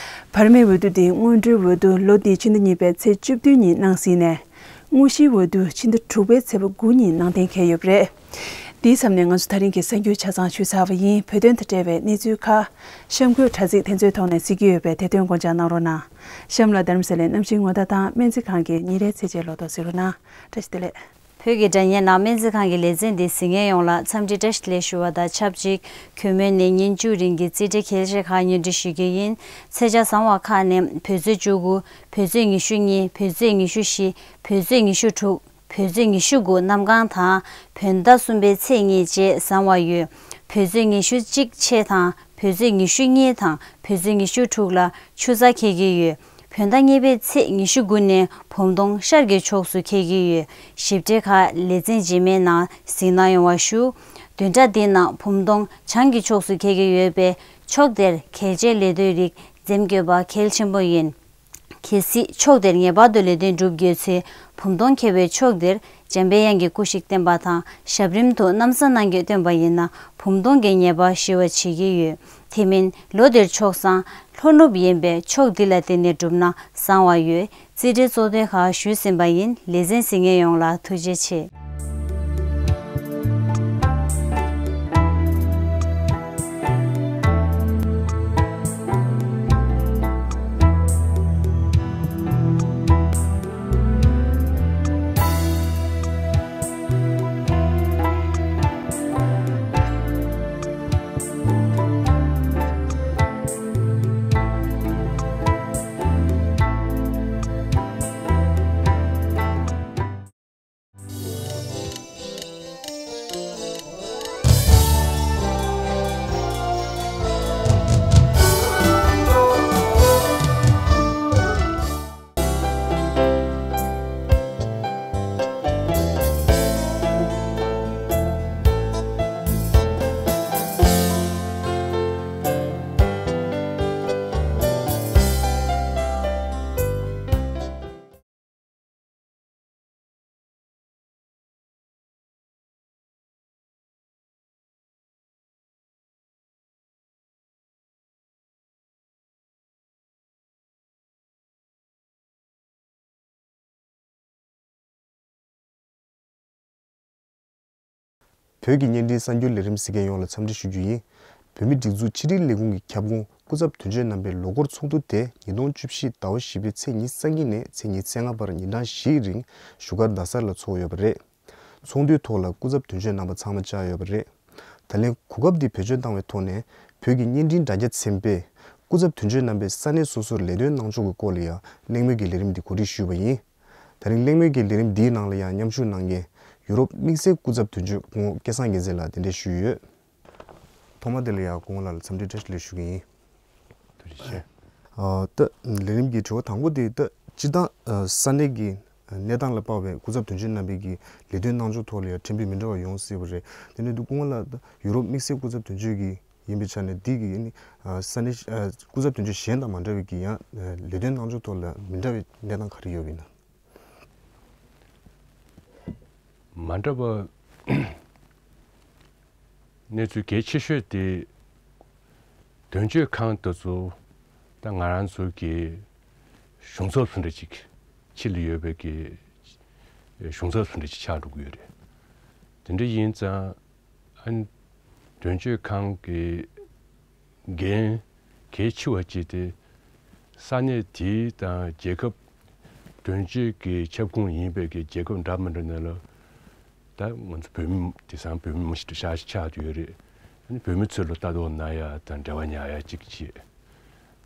བར་མའི་འོས་བསྡུ་འདི་སྔོན་འགྲོའི་འོས་བསྡུ་ལོ་འདིའི་ཕྱི་ཟླ་གཉིས་པའི་ཚེས་བཅུ་བདུན་ཉིན་གནང་ཟིན་ནས། དངོས་གཞིའི་འོས་བསྡུ་ཕྱི་ཟླ་དྲུག་པའི་ཚེས་པ་དགུ་ཉིན་གནང་གཏན་འཁེལ་ཡོད་པ་རེད། འདིའི་མཚམས་ནས་ང་ཚོ་ད་རིང་གི་གསར་འགྱུར་ཆ་ཚང་ཞུས་ཚར་བ་ཡིན། བོད་དོན་དང་འབྲེལ་བའི་གནས་ཚུལ་ཁག་གཤམ་འཁོད་དྲ་ཚིགས་དེ་ཚོའི་ཐོག་ནས་གཟིགས་ཀྱི་ཡོད་པས། དེ་དོན་དགོངས་འཇགས་གནང་རོགས་གནང་། གཤམ་ལ་རྡ་རམ་ས་ལའི་གནམ་གཤིས་ངོ་བལྟ་དང་སྨན་རྩིས་ཁང་གི་ཉིན་རེའི་ཚེས་ཆའི་ལོ་ཐོ་གཟིགས་རོགས་གནང་། བཀྲ་ཤིས་བདེ་ལེགས། བོད་ཀྱི་སྒྲ་བརྙན་ནང་སྨན་རྩིས་ཁང་གི་ལེ་ཚན་འདི་གཟིགས་མཁན་ཡོངས་ལ་འཚམས་འདྲི་བཀྲ་ཤིས་བདེ་ལེགས་ཞུ་བ་དང་ཆབས་ཅིག་གུས་མོ་ནས་ཉིན་བཅུ་རིང་གི་རྩིས་འབྲས་གལ་ཆེ་ཁག་སྙན་སྒྲོན་ཞུ་རྒྱུ་ཡིན། ཚེས་ཆ་བཟང་བ་ཁག་ནི་བོད་ཚེས་བཅུ་དགུ། བོད་ཚེས་ཉི་ཤུ་གཉིས། བོད་ཚེས་ཉི་ཤུ་བཞི། བོད་ཚེས་ཉི་ཤུ་དྲུག། བོད་ཚེས་ཉི་ཤུ་དགུ་གནམ་གང་དང་། བོད་ཟླ་གསུམ་པའི་ཚེས་གཉིས་བཅས་བཟང་བ་ཡོད། བོད་ཚེས་ཉི་ཤུ་གཅིག་མཆེད་དང་། བོད་ཚེས་ཉི་ཤུ་གཉིས་དང་བོད་ཚེས་ཉི་ཤུ་དྲུག་ལ་ཆུ་ཚ་འཁེལ་གྱི་ཡོད། བོད་ཟླ་གཉིས་པའི་ཚེས་ཉི་ཤུ་དགུ་ནས་བུམ་སྟོང་ཤར་གྱི་ཕྱོགས་སུ་འཁེལ་གྱི་ཡོད། ཞིབ་ཕྲའི་ཁག་ལེ་ཚན་རྗེས་མའི་ནང་གཟིགས་གནང་ཡོང་བ་ཞུ། བདུན་ཕྲག་འདིའི་ནང་བུམ་སྟོང་བྱང་གི་ཕྱོགས་སུ་འཁེལ་གྱི་ཡོད་པས། ཕྱོགས་དེར་གལ་ཆེའི་ལས་དོན་རིགས་འཛེམ་དགོས་པ་གལ་ཆེན་པོ་ཡིན། གལ་སྲིད་ཕྱོགས་དེར་ངེས་པར་དུ་ལས་དོན་སྒྲུབ་དགོས་ཚེ། བུམ་སྟོང་འཁེལ་བའི་ཕྱོགས་དེར་འཇམ་པའི་དབྱངས་ཀྱི་སྐུ་ཞིག་བསྟན་པ་དང་། ཞབས་རིམ་དུ་གནམ་ས་གནང་རྒྱུ་བཏོན་པ་ཡིན་ན། བུམ་སྟོང་གི་ཉེས་པ་ཞི་བར་བྱེད་ཀྱི་ཡོད། དེ་མིན་ལོ་འདིར་ཕྱོགས་བཟང་། ལྷོ་ནུབ་ཡིན་པས། ཕྱོགས་འདི་ལ་བརྟེན་ནས་བསྒྲུབས་ན་བཟང་བ་ཡོད། རྩིས་འབྲས་གཙོ་དོན་ཁག་ཞུས་ཟིན་པ་ཡིན། ལེ་ཚན་གཟིགས་མཁན་ཡོངས་ལ་ཐུགས་རྗེ་ཆེ། བོད་ཀྱི་བརྙན་འཕྲིན་གསར་འགྱུར་ལས་རིམ་གཟིགས་མཁན་ཡོངས་ལ་འཚམས་འདྲི་ཞུ་རྒྱུ་ཡིན། བོད་མིའི་སྒྲིག་འཛུགས་ཕྱི་དྲིལ་ལས་ཁུངས་ཀྱི་ཁྱབ་ཁོངས་སྐུ་ཚབ་དོན་གཅོད་རྣམ་པའི་ལོ་འཁོར་ཚོགས་འདུ་དེ་ཉིས་སྟོང་བཅུ་བཞི་ཟླ་བ་བཞི་པའི་ཚེས་ཉི་ཤུ་རྩ་གཉིས་ནས་ཚེས་ཉི་ཤུ་རྩ་ལྔ་བར་ཉིན་གྲངས་བཞིའི་རིང་བཞུགས་སྒར་རྡ་སར་ལ་འཚོགས་ཡོད་པ་རེད། ཚོགས་འདུའི་ཐོག་ལ་སྐུ་ཚབ་དོན་གཅོད་རྣམ་པ་ཚང་མ་བཅར་ཡོད་པ་རེད། ད་ལན་གོ་སྐབས་འདི་བེད་སྤྱོད་བཏང་བའི་ཐོག་ནས། བོད་ཀྱི་བརྙན་འཕྲིན་དྲ་རྒྱ་ཚན་པས་སྐུ་ཚབ་དོན་གཅོད་རྣམ་པས་ས་གནས་སོ་སོར་ལས་དོན་གནང་ཕྱོགས་ཀྱི་སྐོར་ལ་ཡང་གླེང་མོལ་གྱི་ལས་རིམ་འདི་གོ་སྒྲིག་ཞུས་པ་ཡིན། ད་རིང་གླེང་མོལ་གྱི་ལས་རིམ་འདིའི་ནང་ལ་ཡང་མཉམ་ཞུགས་གནང་མཁན་ཡུ་རོབ་དམིགས་བསལ་སྐུ་ཚབ་དོན་གཅོད་སྐུ་ངོ་སྐལ་བཟང་རྒྱལ་མཚན་ལགས་གདན་འདྲེན་ཞུས་ཡོད། ཐོག་མ་དེ་ལ་ཡང་སྐུ་ངོ་ལགས་ལ་འཚམས་འདྲི་བཀྲ་ཤིས་བདེ་ལེགས་ཞུ་གི་ཡིན། ཐུགས་རྗེ་ཆེ། ཨ། ད་ལས་རིམ་གྱི་དྲི་བ་དང་པོ་དེ། ད་སྤྱིར་བཏང་ས་གནས་ཀྱི་གནས་སྟངས་ལ་དཔག་པའི་སྐུ་ཚབ་དོན་གཅོད་རྣམ་པའི་གི་ལས་དོན་གནང་ཕྱོགས་ཐོག་ལ་ཡང་ཕྲན་བུ་མི་འདྲ་བ་ཡོང་སྲིད་པ་རེད། དེ་ནས་འདུག་སྐུ་ངོ་ལགས་ད་ཡུ་རོབ་དམིགས་བསལ་སྐུ་ཚབ་དོན་གཅོད་ཀྱི་ཡིན་པའི་ཆ་ནས། འདི་གི་ནི་ས་གནས་སྐུ་ཚབ་དོན་གཅོད་གཞན་དང་མ་འདྲ་བའི་གི་ཡང་ལས་དོན་གནང་ཕྱོགས་ཐོག་ལ་མི་འདྲ་བའི་གནས་སྟངས་ག་རེ་ཡོད་པ་ཡིན་ན། མ་འདྲ་བ་གནས་ཚུལ་གལ་ཆེ་ཤོས་དེ། དོན་གཅོད་ཁང་དེ་ཚོ་ད་ང་རང་ཚོ་གི་གཞུང་ཚབ་སུ་འདྲ་ཅིག་ཕྱི་ལ་ཡོད་པའི་གི་གཞུང་ཚབ་སུ་འདྲ་ཅིག་ཆགས་འགྲོ་གི་ཡོད་རེད། དེ་འདྲ་ཡིན་ཙང་ཨ་ནི་ དོན་གཅོད་ཁང་གི་འགན་གལ་ཆེ་བ་ཅིག་དེ། ས་གནས་དེའི་དང་རྒྱལ་ཁབ་དོན་གཅོད་ཀྱི་ཁྱབ་ཁོངས་ཡིན་པའི་གི་རྒྱལ་ཁབ་འདྲ་མི་འདྲ་ནང་ལ། ད་ང་ཚོ་བོད་མི་དེང་སང་བོད་མི་མང་ཤོས་ཤ་ཤ་ཆགས་ཡོད་རེད། ཨ་ནི་བོད་མི་ཚོ་ལ་ལྟ་རྟོག་གནང་ཡ་དང་འབྲེལ་བ་ཉར་ཡ་གཅིག་བྱས།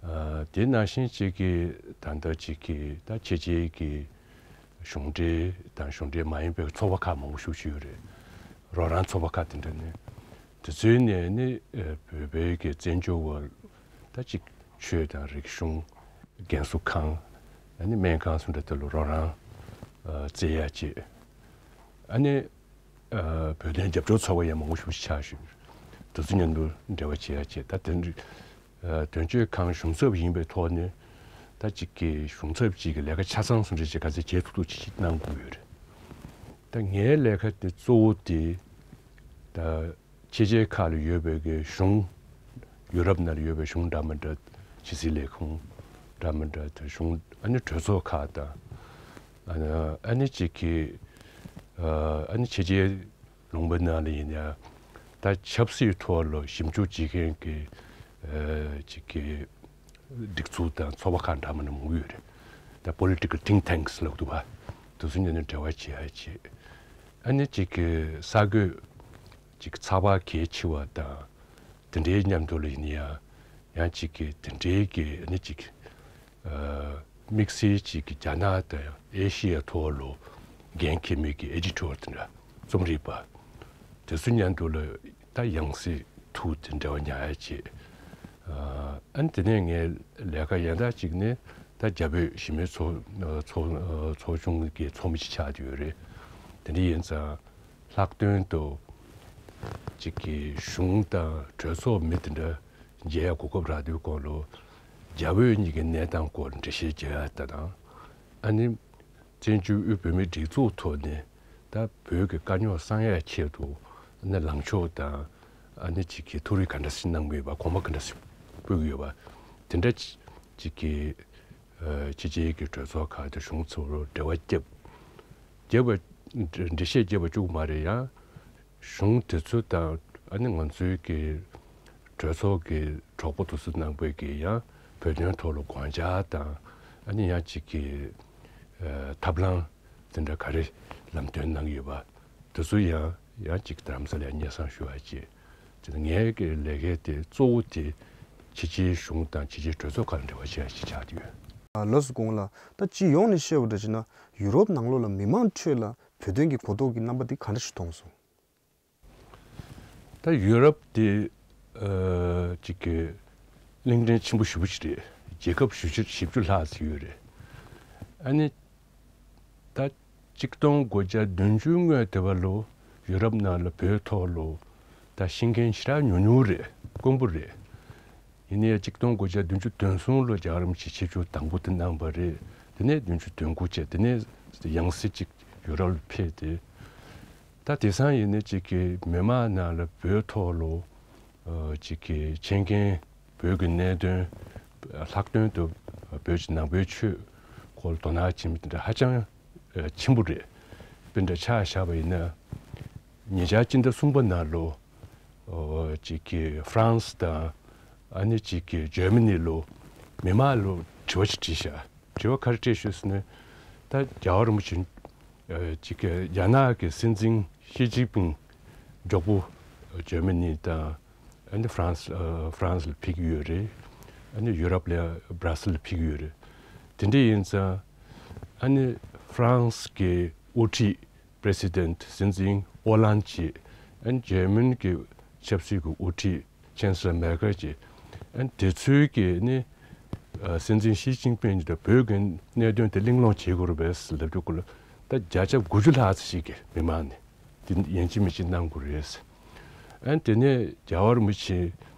ཨ། དེ་ནང་བཞིན་གཅིག་གི་ད་ལྟ་གཅིག་གི་ད་ཕྱི་རྒྱལ་གྱི་གཞུང་འབྲེལ་དང་གཞུང་འབྲེལ་མ་ཡིན་པའི་ཚོགས་པ་ཁག་མང་པོ་ཞིག་ཡོད་རེད། རོགས་རམ་ཚོགས་པ་ཁག་དེ་འདྲ་ནི། དེ་ཚོའི་ནས་ནི་ཨ་བོད་པའི་གི་བཙན་བྱོལ་བ་ད་གཅིག་ཆོས་དང་རིག་གཞུང་། རྒན་གསོ་ཁང་། ཨ་ནི་སྨན་ཁང་སོགས་འདྲ་དེ་ལ་རོགས་རམ་ཨ་བཙལ་ཡ་བྱས། ཨ་ནི་ཨ་བོད་དོན་རྒྱབ་སྐྱོར་ཚོགས་པ་ཡང་མང་པོ་ཞིག་ཆགས་ཤིང་། དེ་ཚོ་མཉམ་དུ་འབྲེལ་བ་བྱེད་ཡ་བྱས། ད་དེ་འདྲ་ཨ་དོན་གཅོད་ཁང་གཞུང་ཚབ་ཡིན་པའི་ཐོག་ནས། ད་གཅིག་གི་གཞུང་ཚབ་གཅིག་གི་ལས་ཀ་ཆ་ཚང་སོགས་འདྲ་ཅིག་ག་ཚད་བྱེད་ཐུབ་ཐུབ་ཅིག་གནང་དགོས་ཡོད་རེད། ད་ངའི་ལས་ཀ་དེ་གཙོ་བོ་དེ་ད། ཕྱི་རྒྱལ་ཁག་ལ་ཡོད་པའི་གི་གཞུང་། ཡུ་རོབ་ནང་ལ་ཡོད་པའི་གཞུང་འདྲ་མི་འདྲ། ཕྱི་སྲིད་ལས་ཁུངས་འདྲ་མི་འདྲ་དང་གཞུང་། ཨ་ནི་གྲོས་ཚོགས་ཁག་དང་། ཨ་ནི་ཨ་ནི་གཅིག་གི་ཨ་ནི་ཕྱི་རྒྱལ་ལུང་པའི་ནང་ལ་ཡིན་ཡང་། ད་ཆབ་སྲིད་ཐོག་ལ་ཞིབ་འཇུག་བྱེད་མཁན་གྱི་ཨ་གཅིག་གི་སྒྲིག་འཛུགས་དང་ཚོགས་པ་ཁག་འདྲ་མི་འདྲ་མང་པོ་ཡོད་རེད། ད་political think tanks ལབ་འདུག་པ། དེ་ཚོ་མཉམ་དུ་འབྲེལ་བ་བྱེད་ཡ་བྱེད། ཨ་ནི་གཅིག་གི་གསར་འགོད་ཅིག་ཚགས་པར་གལ་ཆེ་བ་དང་། དེ་འདྲའི་མཉམ་དུ་ལ་ཡིན་ཡང་། ཡང་ཅིག་གི་དེ་འདྲའི་གི་ཨ་ནི་ཅིག་ཨ་དམིགས་བསལ་ཅིག་གི་རྒྱ་ནག་དང་ཨེ་ཤི་ཡའི་ཐོག་ལ་འགན་འཁྱེར་མི་གི་ཨེ་ཌི་ཊོར་དེ་འདྲ། རྩོམ་སྒྲིག་པ། དེ་ཚོ་མཉམ་དུ་ལ་ད་ཡང་སེ་ཐུག་དེ་འབྲེལ་བ་ཉར་ཡ་བྱེད། ཨ་ཨ་ནི་དེ་ནས་ངའི་ལས་ཀ་ཡང་དག་ཅིག་ནི། ད་རྒྱ་བོད་གཞིས་མེད་ཚོགས་ཚོགས་ཚོགས་ཆུང་གི་ཚོགས་མི་ཅིག་ཆགས་བསྡད་ཡོད་རེད། དེ་འདྲ་ཡིན་ཙང་། ལྷག་དོན་དུ་གཅིག་གི་གཞུང་དང་གྲོས་ཚོགས་མི་དེ་འདྲ་མཇལ་ཡ་གོ་སྐབས་རག་དུས་སྐོར་ལ། རྒྱ་བོད་གཉིས་ཀྱི་གནས་སྟངས་སྐོར་འགྲེལ་བཤད་བརྒྱབ་ཡ་ད་དང་། ཨ་ནི་བཙན་བྱོལ་དབུས་བོད་མིའི་སྒྲིག་འཛུགས་ཐོག་ནས་ད་བོད་ཀྱི་དཀའ་རྙོག་སེལ་ཡ་ཆེད་དུ། ཨ་ནི་ལངས་ཕྱོགས་དང་། ཨ་ནི་གཅིག་གི་ཐུགས་རེ་ག་འདྲ་ཞིག་གནང་གི་ཡོད་པ། གོམ་པ་ག་འདྲ་ཞིག་སྤོས་ཀྱི་ཡོད་པ། དེ་འདྲ་གཅིག་གི་ཨ་ཕྱི་རྒྱལ་གྱི་གྲོས་ཚོགས་ཁག་དང་གཞུང་ཚོ་ལ་འབྲེལ་བ་བརྒྱབ། བརྒྱབ་པ། འགྲེལ་བཤད་བརྒྱབ་པ་གཅིག་པུ་མ་རེད། ཡང་གཞུང་དེ་ཚོ་དང་། ཨ་ནི་ང་ཚོའི་གི་གྲོས་ཚོགས་ཀྱི་གྲོགས་པོ་དེ་ཚོ་ནང་པའི་གི་ཡང་བོད་དོན་ཐོག་ལ་དགོངས་འཆར་དང་། ཨ་ནི་ཡང་གཅིག་གི་ཨ་ཐབས་ལམ་དེ་འདྲ་ག་རེ་ལམ་སྟོན་གནང་ཡོད་པ། དེ་ཚོ་ཡང་ཡང་གཅིག་རྡ་རམ་ས་ལར་སྙན་སེང་ཞུ་བ་བྱས། དེ་ནས་ངའི་གི་ལས་ཀའི་དེ་གཙོ་བོ་དེ་ཕྱི་རྒྱལ་གཞུང་དང་ཕྱི་རྒྱལ་གྲོས་ཚོགས་ཁག་ལ་འབྲེལ་བ་བྱེད་ཡ་ཞིག་ཆགས་ཀྱི་ཡོད། ལགས་སོ་སྐུ་ངོ་ལགས། ད་སྤྱི་ཡོངས་ནས་བཤད་པ་འདྲ་བྱས་ན། ཡུ་རོབ་ནང་ལོགས་ལ་མི་མང་ཁྲོད་ལ་བོད་དོན་གྱི་གོ་རྟོགས་ཀྱི་རྣམ་པ་དེ་ག་འདྲ་ཞིག་མཐོང་སོང་། ད་ཡུ་རོབ་དེ་ཨ་གཅིག་གི་གླིང་ཕྲན་ཆེན་པོ་ཞེ་པོ་ཅིག་རེད། རྒྱལ་ཁབ་བཞི་བཅུ་བཞི་བཅུ་ལྷག་ཙམ་ཡོད་རེད། ཨ་ནི་ད་གཅིག་སྟོང་དགུ་བརྒྱ་བདུན་ཅུ་སྔོན་དེ་བ་ལོ་ཡུ་རོབ་ནང་ལ་བོད་ཐོག་ལ་ད་ཤེས་མཁན་ཞེ་དྲག་ཉུང་ཉུང་རེད། དཀོན་པོ་རེད། ཡིན་ནའི་གཅིག་སྟོང་དགུ་བརྒྱ་བདུན་ཅུ་དོན་གསུམ་ལོ་རྒྱལ་བ་རིན་པོ་ཆེ་ཆིབས་བསྒྱུར་དང་པོ་དེ་གནང་བ་རེད། དེ་ནས་བདུན་ཅུ་དོན་དགུ་བྱས། དེ་ནས་ཡང་སེ་གཅིག་ཡུ་རོབ་ལ་ཕེབས་ཏེ། ད་དེང་སང་ཡིན་ནའི་གཅིག་གི་མི་མང་ནང་ལ་བོད་ཐོག་ལ་ཨ་གཅིག་གི་ཤེས་མཁན། བོད་ཀྱི་གནད་དོན། ལྷག་དོན་དུ་བོད་ཀྱི་ནང་པའི་ཆོས་སྐོར་དོ་སྣང་བྱེད་མི་དེ་འདྲ་ཧ་ཅང་ཨ་ཆེན་པོ་རེད། དཔེ་འདྲ་ཆ་བཞག་པ་ཡིན་ན། ཉེ་ཆར་སྤྱི་ཟླ་གསུམ་པ་ནང་ལོ། ཨོ་གཅིག་གི་ཧྥ་རན་སི་དང་། ཨ་ནི་གཅིག་གི་འཇར་མ་ནི་ལོ། མི་མང་ལོ་དྲི་བ་ཞིག་དྲིས་ཤག་དྲི་བ་ག་རེ་དྲིས་ཤག་ཟེར་ན། ད་རྒྱལ་བ་རིན་པོ་ཆེ་ཨ་གཅིག་གི་རྒྱ་ནག་གི་སྲིད་འཛིན་ཞི་ཅིན་ཕིང་མགྱོགས་པོ་འཇར་མ་ནི་དང་། ཨ་ནི་ཧྥ་རན་སི་ཨ་ཧྥ་རན་སི་ལ་ཕེབས་ཀྱི་ཡོད་རེད། ཨ་ནི་ཡུ་རོབ་ལ་སྦྲ་སེལ་ལ་ཕེབས་ཀྱི་ཡོད་རེད། དེ་འདྲ་ཡིན་ཙང་། ཨ་ནི་ཧྥ་རན་སི་གི་དབུ་ཁྲིད་པི་རེ་སི་ཌེན་ཊི་སྲིད་འཛིན་ཨོ་ལན་ཌི་བྱས། ཨ་ནི་འཇར་མན་གྱི་ཆབ་སྲིད་ཀྱི་དབུ་ཁྲིད་ཅན་སི་ལར་མེར་ཀེལ་བྱས། ཨ་ནི་དེ་ཚོའི་གི་ནི་ཨ་སྲིད་འཛིན་ཞི་ཅིན་ཕིང་གཉིས་དང་བོད་ཀྱི་གནད་དོན་དེ་གླེང་སློང་བྱེད་དགོས་རེད་པས་ལབ་དུས་སྐོར་ལ། ད་བརྒྱ་ཆ་དགུ་བཅུ་ལྷག་ཙམ་ཞིག་གིས་མི་མང་ནས་དེ་ཡིན་གཅིག་མིན་གཅིག་གནང་དགོས་རེད། ཨ་ནི་དེ་ནས་རྒྱལ་བ་རིན་པོ་ཆེ་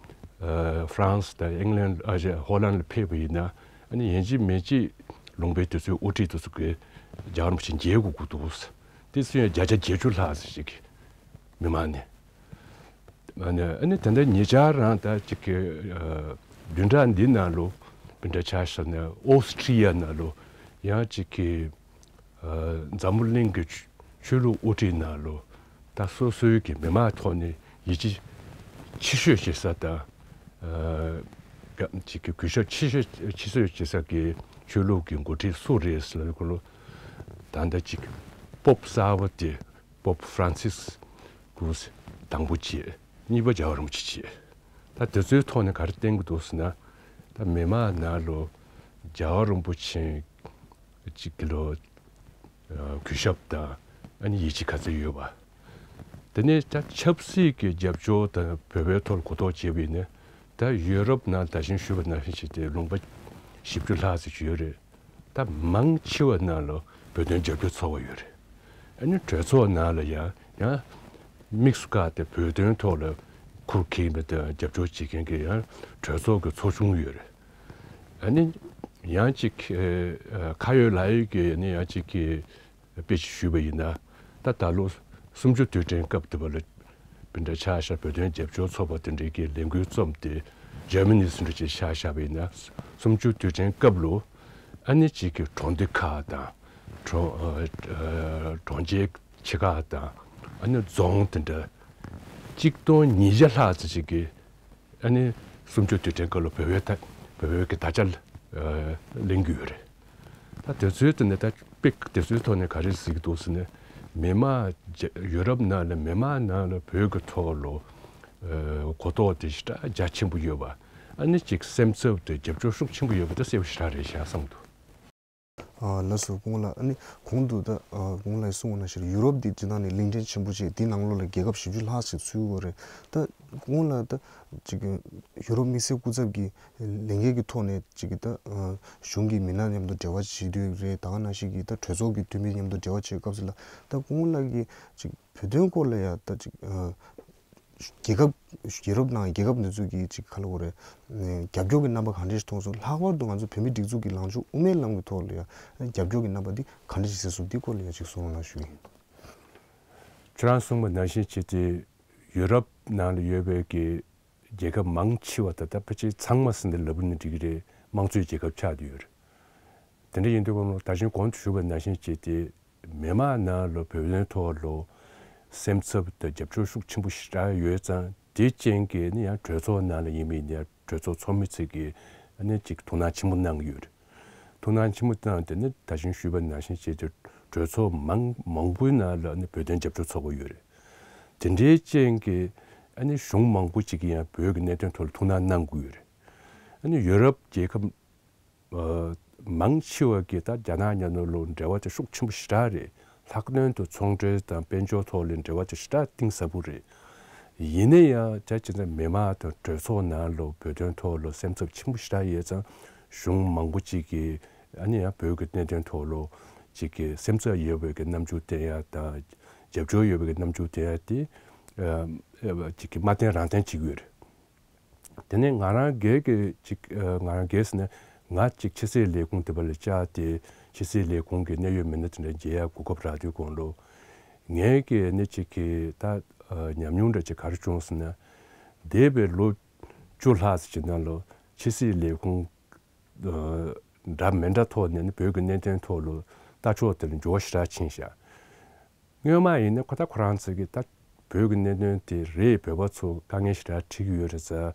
ཨ་ཧྥ་རན་སི་དང་ཨིང་ལན་ཨ་ཧོ་ལན་ལ་ཕེབས་པ་ཡིན་ན། ཨ་ནི་ཡིན་གཅིག་མིན་གཅིག་ལུང་པའི་དེ་ཚོའི་དབུ་ཁྲིད་དེ་ཚོ་གིས་རྒྱལ་བ་རིན་པོ་ཆེ་མཇལ་དགོས་ཀྱི་འདུག་དེ་ཚོ་ཡང་བརྒྱ་ཆ་བརྒྱད་ཅུ་ལྷག་ཙམ་ཞིག་གིས་མི་མང་ནས། ཨ་ནི་ཨ་ནི་དེ་འདྲ་ཉེ་ཆར་རང་ད་ཅིག་གི་ཨ་བདུན་ཕྲག་འདི་ནང་ལོ་སྤུན་ཟླ་ཆ་བཞག་ན་ཨོ་སི་ཊི་རི་ཡ་ནང་ལོ་ཡང་ཅིག་གི་ཨ་འཛམ་བུ་གླིང་གི་ཆོས་ཆོས་ལུགས་དབུ་ཁྲིད་ནང་ལོ་ད་སོ་སོའི་གི་མི་མང་ཐོག་ནས་ཡིད་ཆེས་ ཆེ་ཤོས་བྱེད་ས་དང་། ཨ་ཅིག་གི་གུས་ཞབས་ཆེ་ཤོས་ཆེ་ཤོས་བྱེད་ས་གི་ཆོས་ལུགས་ཀྱི་འགོ་ཁྲིད་སུ་རེད་ཟེར་ལབ་ཁོ་ལོ། ད་ལྟ་ཅིག་པོབ་གསར་པ་དེ་པོབ་ཧྥ་རན་སིས་ཀུས་དང་པོ་བྱས། གཉིས་པ་རྒྱལ་བ་རིན་པོ་ཆེ་བྱས། ད་དེ་ཚོའི་ཐོག་ནས་ག་རེ་བསྟན་གྱི་འདུག་ཟེར་ན། ད་མི་མང་ནང་ལོ་རྒྱལ་བ་རིན་པོ་ཆེ་ཅིག་གི་ལོ་གུས་ཞབས་དང་ཨ་ནི་ཡིད་ཆེས་ག་ཚོད་ཡོད་པ། དེ་ནས་ད་ཆབ་སྲིད་ཀྱི་རྒྱབ་སྐྱོར་དང་བོད་པའི་ཐོག་གོ་རྟོགས་བྱས་པ་ཡིན་ན། ད་ཡུ་རོབ་ནང་ད་གིན་ཞུས་པ་ནང་བཞིན་བྱས་ཏེ་ལུང་པ་བཞི་བཅུ་ལྷག་ཙམ་ཞིག་ཡོད་རེད། ད་མང་ཆེ་བ་ནང་ལོ་བོད་དོན་རྒྱབ་སྐྱོར་ཚོགས་པ་ཡོད་རེད། ཨ་ནི་གྲོས་ཚོགས་ནང་ལ་ཡང་ཡང་དམིགས་སུ་བཀར་ཏེ་བོད་དོན་ཐོག་ལ་ཁུར་འཁྱེར་མི་དང་རྒྱབ་སྐྱོར་བྱེད་མཁན་གྱི་ཡང་གྲོས་ཚོགས་ཀྱི་ཚོགས་ཆུང་ཡོད་རེད། ཨ་ནི་ཡང་ཅིག་ཨ་ཁ་ཡོད་ལག་ཡོད་ཀྱི་ཨ་ནི་ཡང་ཅིག་གི་དཔེ་ཅིག་ཞུས་པ་ཡིན་ན། ད་ད་ལོ་གསུམ་བཅུ་དུས་དྲན་སྐབས་དེ་བ་ལ་དཔེ་འདྲ་ཆ་བཞག་བོད་དོན་རྒྱབ་སྐྱོར་ཚོགས་པ་དེ་འདྲའི་གི་ལས་འགུལ་རྩོམ་སྟེ་འཇར་མ་ནི་སུ་འདྲ་ཅིག་ཆ་བཞག་པ་ཡིན་ན། གསུམ་བཅུ་དུས་དྲན་སྐབས་ལོ་ཨ་ནི་ཅིག་གི་གྲོང་སྡེ་ཁག་དང་གྲོང་ཨ་གྲོང་ཁྱེར་ཆེ་ཁག་དང་ཨ་ནི་རྫོང་དེ་འདྲ་གཅིག་སྟོང་ཉིས་བརྒྱ་ལྷག་ཙམ་ཅིག་གི་ཨ་ནི་གསུམ་བཅུ་དུས་དྲན་སྐབས་ལ་བོད་པའི་ད་བོད་པའི་གི་དར་ཆ་ཨ་ལེན་གྱི་ཡོད་རེད། ད་དེ་ཚོའི་ཐོག་ནས་ད་དཔེ་དེ་ཚོའི་ཐོག་ནས་ག་རེ་གཟིགས་འདུག་ཟེར་ན། མི་མང་རྒྱ་ཡུ་རོབ་ནང་ལ་མི་མང་ནང་ལ་བོད་ཀྱི་ཐོག་ལ་ཨ་གོ་རྟོགས་དེ་ཞེ་དྲག་རྒྱ་ཆེན་པོ་ཡོད་པ། ཨ་ནི་ཅིག་སེམས་འཚབ་དེ་རྒྱབ་སྐྱོར་ཤུགས་ཆེན་པོ་ཡོད་པ་དེ་གསལ་པོ་ཞེ་དྲག་རེད་བཞག་བསམ་འདུག་ཨ་ལགས་སོ། སྐུ་ངོ་ལགས། ཨ་ནི་གོང་དུ་ད་ཨ་སྐུ་ངོ་ལགས་གསུངས་པ་ནང་བཞིན་ཡུ་རོབ་འདི་སྤྱིར་བཏང་ནས་གླིང་ཕྲན་ཆེན་པོ་ཅིག་འདི་ནང་ལོགས་ལ་རྒྱལ་ཁབ་བཞི་བཅུ་ལྷག་ཅིག་ཚུད་ཡོད་རེད། ད་སྐུ་ངོ་ལགས་ད་ཅིག་ཡུ་རོབ་དམིགས་བསལ་སྐུ་ཚབ་ཀྱི་ལས་འགན་གྱི་ཐོག་ནས་ཅིག་གི་ད་ཨ་གཞུང་གི་མི་སྣ་མཉམ་དུ་འབྲེལ་བ་བྱེད་དུས་རེད། ད་ག་ནང་བཞིན་གྱི་ད་གྲོས་ཚོགས་ཀྱི་འཐུས་མི་མཉམ་དུ་འབྲེལ་བ་བྱེད་སྐབས་སུ་ལ། ད་སྐུ་ངོ་ལགས་ཀྱིས་ཅིག་བོད་དོན་སྐོར་ལ་ཡང་ད་ཅིག་ཨ་རྒྱལ་ཁབ་ཡུ་རོབ་ནང་རྒྱལ་ཁབ་འདི་ཚོ་གི་ཅིག་ག་ལ་གོ་རེད། རྒྱབ་སྐྱོར་གྱི་རྣམ་པ་གང་འདྲ་ཞིག་མཐོང་སོང་། ལྷག་པར་དུ་ང་ཚོ་བོད་མིའི་སྒྲིག་འཛུགས་ཀྱི་ལངས་ཕྱོགས་དབུ་མའི་ལམ་གྱི་ཐོག་ལ་ཡང་རྒྱབ་སྐྱོར་གྱི་རྣམ་པ་འདི་གང་འདྲ་ཞིག་གསལ་སོང་། འདི་སྐོར་ལ་ཡང་ཅིག་གསུང་རོགས་གནང་ཞུ་ཡིན། ཁྱོད་རང་གསུངས་པ་ནང་བཞིན་བྱས་ཏེ་ཡུ་རོབ་ནང་ལ་ཡོད་པའི་གི་རྒྱལ་ཁབ་མང་ཆེ་བ་ད་ལྟ་ཕལ་ཆེར་ཚང་མ་ཟེར་ནས་ལབ་ན་འགྲིག་གི་རེད། དམངས་གཙོའི་རྒྱལ་ཁབ་ཆགས་བསྡད་ཡོད་རེད། དེ་འདྲ་ཡིན་དུས་ད་གིན་གོང་དུ་ཞུས་པ་ནང་བཞིན་བྱས་ཏེ་མི་མང་ནང་ལ་བོད་དོན་ཐོག་ལ་སེམས་འཚབ་དང་རྒྱབ་སྐྱོར་ཤུགས་ཆེན་པོ་ཞེ་དྲག་ཡོད་ཙང་། དེ་རྐྱེན་གྱིས་ནི་ཡང་གྲོས་ཚོགས་ནང་ལ་ཡིན་མིན་ནི་གྲོས་ཚོགས་ཚོགས་མི་ཚོས་ཀྱིས་ནི་ཅིག་ཐུགས་སྣང་ཆེན་པོ་གནང་གི་ཡོད་རེད། ཐུགས་སྣང་ཆེན་པོ་བཏང་སྟེ་ནི་ད་གིན་ཞུས་པ་ནང་བཞིན་བྱས་ཏེ་གྲོས་ཚོགས་མང་མང་པོའི་ནང་ལ་ནི་བོད་དོན་རྒྱབ་སྐྱོར་ཚོགས་པ་ཡོད་རེད། དེ་འདྲའི་རྐྱེན་གྱིས་ཨ་ནི་གཞུང་མང་པོ་ཅིག་གིས་ཡང་བོད་ཀྱི་གནད་དོན་ཐོག་ལ་ཐུགས་སྣང་གནང་དགོས་ཡོད་རེད། ཨ་ནི་ཡུ་རོབ་རྒྱལ་ཁབ་ཨ་མང་ཆེ་བ་གིས་ད་རྒྱ་ནག་མཉམ་དུ་ལོ་འབྲེལ་བ་དེ་ཤུགས་ཆེན་པོ་ཞེ་དྲག་རེད། ལྷག་དོན་དུ་ཚོང་འབྲེལ་དང་དཔལ་འབྱོར་ཐོག་ལ་འབྲེལ་བ་དེ་ཞེ་དྲག་གཏིང་ཟབ་པོ་རེད། ཡིན་ན་ཡང་ད་ཅི་འདྲ་མི་མང་དང་གྲོས་ཚོགས་ནང་ལོ་བོད་དོན་ཐོག་ལོ་སེམས་འཚབ་ཆེན་པོ་ཞེ་དྲག་ཡོད་ཙང་། གཞུང་མང་པོ་ཅིག་གིས་ཨ་ནི་ཡང་བོད་ཀྱི་གནད་དོན་ཐོག་ལོ་ཅིག་གི་སེམས་འཚབ་ཡོད་པའི་གི་རྣམ་འགྱུར་བསྟན་ཡ་དང་། རྒྱབ་སྐྱོར་ཡོད་པའི་གི་རྣམ་འགྱུར་བསྟན་ཡ་དེ་ཨ་ཅིག་གི་མ་བསྟན་རང་བསྟན་བྱེད་ཀྱི་ཡོད་རེད། དེ་ནས་ང་རང་སྒེར་གྱི་ཅིག་ཨ་ང་རང་སྒེར་ཟེར་ན། ང་ཅིག་ཕྱི་སྲིད་ལས་ཁུངས་དེ་བ་ལ་བཅར་ཏེ་ཕྱི་སྲིད་ལས་ཁུངས་ཀྱི་གནད་ཡོད་མི་སྣ་དེ་འདྲ་མཇལ་ཡ་གོ་སྐབས་རག་དུས་གོང་ལོ། ངའི་གི་ནི་ཅིག་གི་ད་ཨ་ཉམས་མྱོང་འདྲ་ཅིག་ག་རེ་བྱུང་ཟེར་ན། འདས་པའི་ལོ་བཅུ་ལྷག་ཙམ་ཅིག་ནང་ལོ་ཕྱི་སྲིད་ལས་ཁུངས་ཨ་འདྲ་མི་འདྲ་ཐོག་ནས་ནི་བོད་ཀྱི་གནད་དོན་ཐོག་ལོ་ལྟ་ཕྱོགས་དེ་ལ་འགྱུར་བ་ཞེ་དྲག་ཕྱིན་ཤག་སྔོན་མ་ཡིན་ན་ཁོ་ད་ཁོ་རང་ཚོ་གི་ད་བོད་ཀྱི་གནད་དོན་དེ་རེད། བོད་པ་ཚོ་དཀའ་ངལ་ཞེ་དྲག་འཕྲད་ཀྱི་ཡོད་རེད་ཟེར།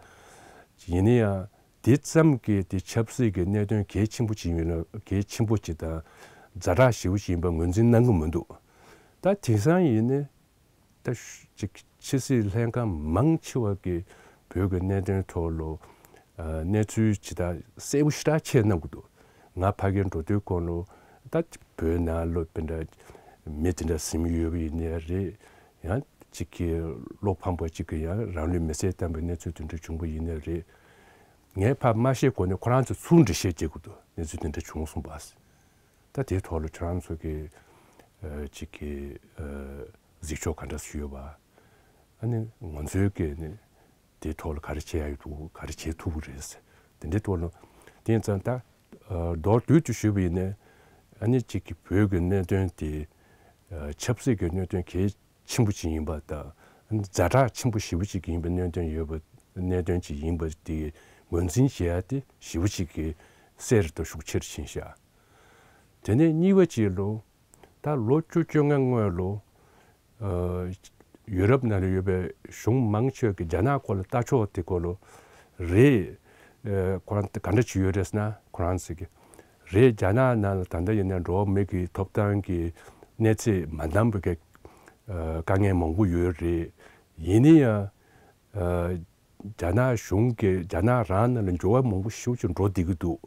ཡིན་ན་ཡང་དེ་ཙམ་གྱིས་དེ་ཆབ་སྲིད་ཀྱི་གནད་དོན་གལ་ཆེན་པོ་ཅིག་ཡིན་ལ་གལ་ཆེན་པོ་ཅིག་དང་ཛ་དྲག་ཞེ་པོ་ཅིག་ཡིན་པ་ངོས་འཛིན་གནང་གི་མི་འདུག་ད་དེང་སང་ཡིན་ན་ད་ཅིག་ཕྱི་སྲིད་ལྷན་ཁང་མང་ཆེ་བ་གིས་བོད་ཀྱི་གནད་དོན་ཐོག་ལོ་ཨ་གནས་ཚུལ་ཇི་ལྟར་གསལ་པོ་ཞེ་དྲག་ཆེ་གནང་གི་འདུག་ང་ཕ་གིར་འགྲོ་དུས་གོང་ལོ་ད་བོད་ནང་ལོ་དེ་འདྲ་མི་དེ་འདྲ་ཟིན་ཡོད་པ་ཡིན་ནའི་རེད། ཡང་གཅིག་གིས་བློ་ཕམ་པ་གཅིག་གིས་ཡང་རང་ལུས་མེར་སྲེག་བཏང་པའི་གནས་ཚུལ་དེ་འདྲ་བྱུང་པ་ཡིན་ནའི་རེད། ངས་ཕར་མ་བཤད་གོང་ནས་ཁོ་རང་ཚོ་ཚུར་འགྲེལ་བཤད་བྱེད་དགོས་འདུག་གནས་ཚུལ་དེ་འདྲ་བྱུང་སོང་པ། ད་དེའི་ཐོག་ལ་ཁྱོད་རང་ཚོ་གིས་ཨ་གཅིག་གིས་ཨ་གཟིགས་ཕྱོགས་ག་འདྲ་ཞིག་ཡོད་པ། ཨ་ནི་ང་ཚོའི་གི་ནི་དེའི་ཐོག་ལ་ག་རེ་བྱེད་ཡ་ཡོད་འདུག་ག་རེ་བྱེད་ཐུབ་ཀྱི་རེད་ཟེར། དེ་འདྲའི་ཐོག་ལ་དེ་ཡིན་ཙང་ད་ཨ་མདོར་བསྡུས་ཏུ་ཞུས་པ་ཡིན་ན། ཨ་ནི་གཅིག་གི་བོད་ཀྱི་གནད་དོན་དེ་ཨ་ཆབ་སྲིད་ཀྱི་གནད་དོན་གལ་ཆེན་པོ་ཅིག་ཡིན་པ་དང་། ཛ་དྲག་ཆེན་པོ་ཞེ་པོ་ཅིག་ཡིན་པའི་གནད་དོན་ཡོད་པ། གནད་དོན་ཅིག་ཡིན་པ་དེ་ངོས་འཛིན་བྱེད་ཡ་དེ་ཞེ་པོ་ཅིག་གི་གསལ་དང་ཤུགས་ཆེར་ཕྱིན་ཤག་དེ་ནས་གཉིས་པ་ཅིག་ལོ། ད་ལོ་བཅུ་བཅོ་ལྔ་སྔོན་ལོ། ཨ་ ཡུ་རོབ་ནང་ལ་ཡོད་པའི་གཞུང་མང་ཆེ་བ་གིས་རྒྱ་ནག་སྐོར་ལ་ལྟ་ཕྱོགས་དེ་སྐོར་ལ་རེད། ཨ་ཁོ་རང་ག་འདྲ་བྱས་ཡོད་རེད་ཟེར་ན། ཁོ་རང་ཚོ་གིས་རེད། རྒྱ་ནག་ནང་ལ་ད་ལྟ་ཡིན་ན་འགྲོ་བ་མི་གི་ཐོབ་ཐང་གི་གནས་ཚད་མ་འདང་བའི་གི་ཨ་དཀའ་ངལ་མང་པོ་ཡོད་རེད། ཡིན་ན་ཡང་ཨ་རྒྱ་ནག་གཞུང་གིས་རྒྱ་ནག་རང་ནང་ལ་འགྱུར་བ་མང་པོ་ཞེ་པོ་ཅིག་འགྲོ་བསྡད་ཀྱི་འདུག་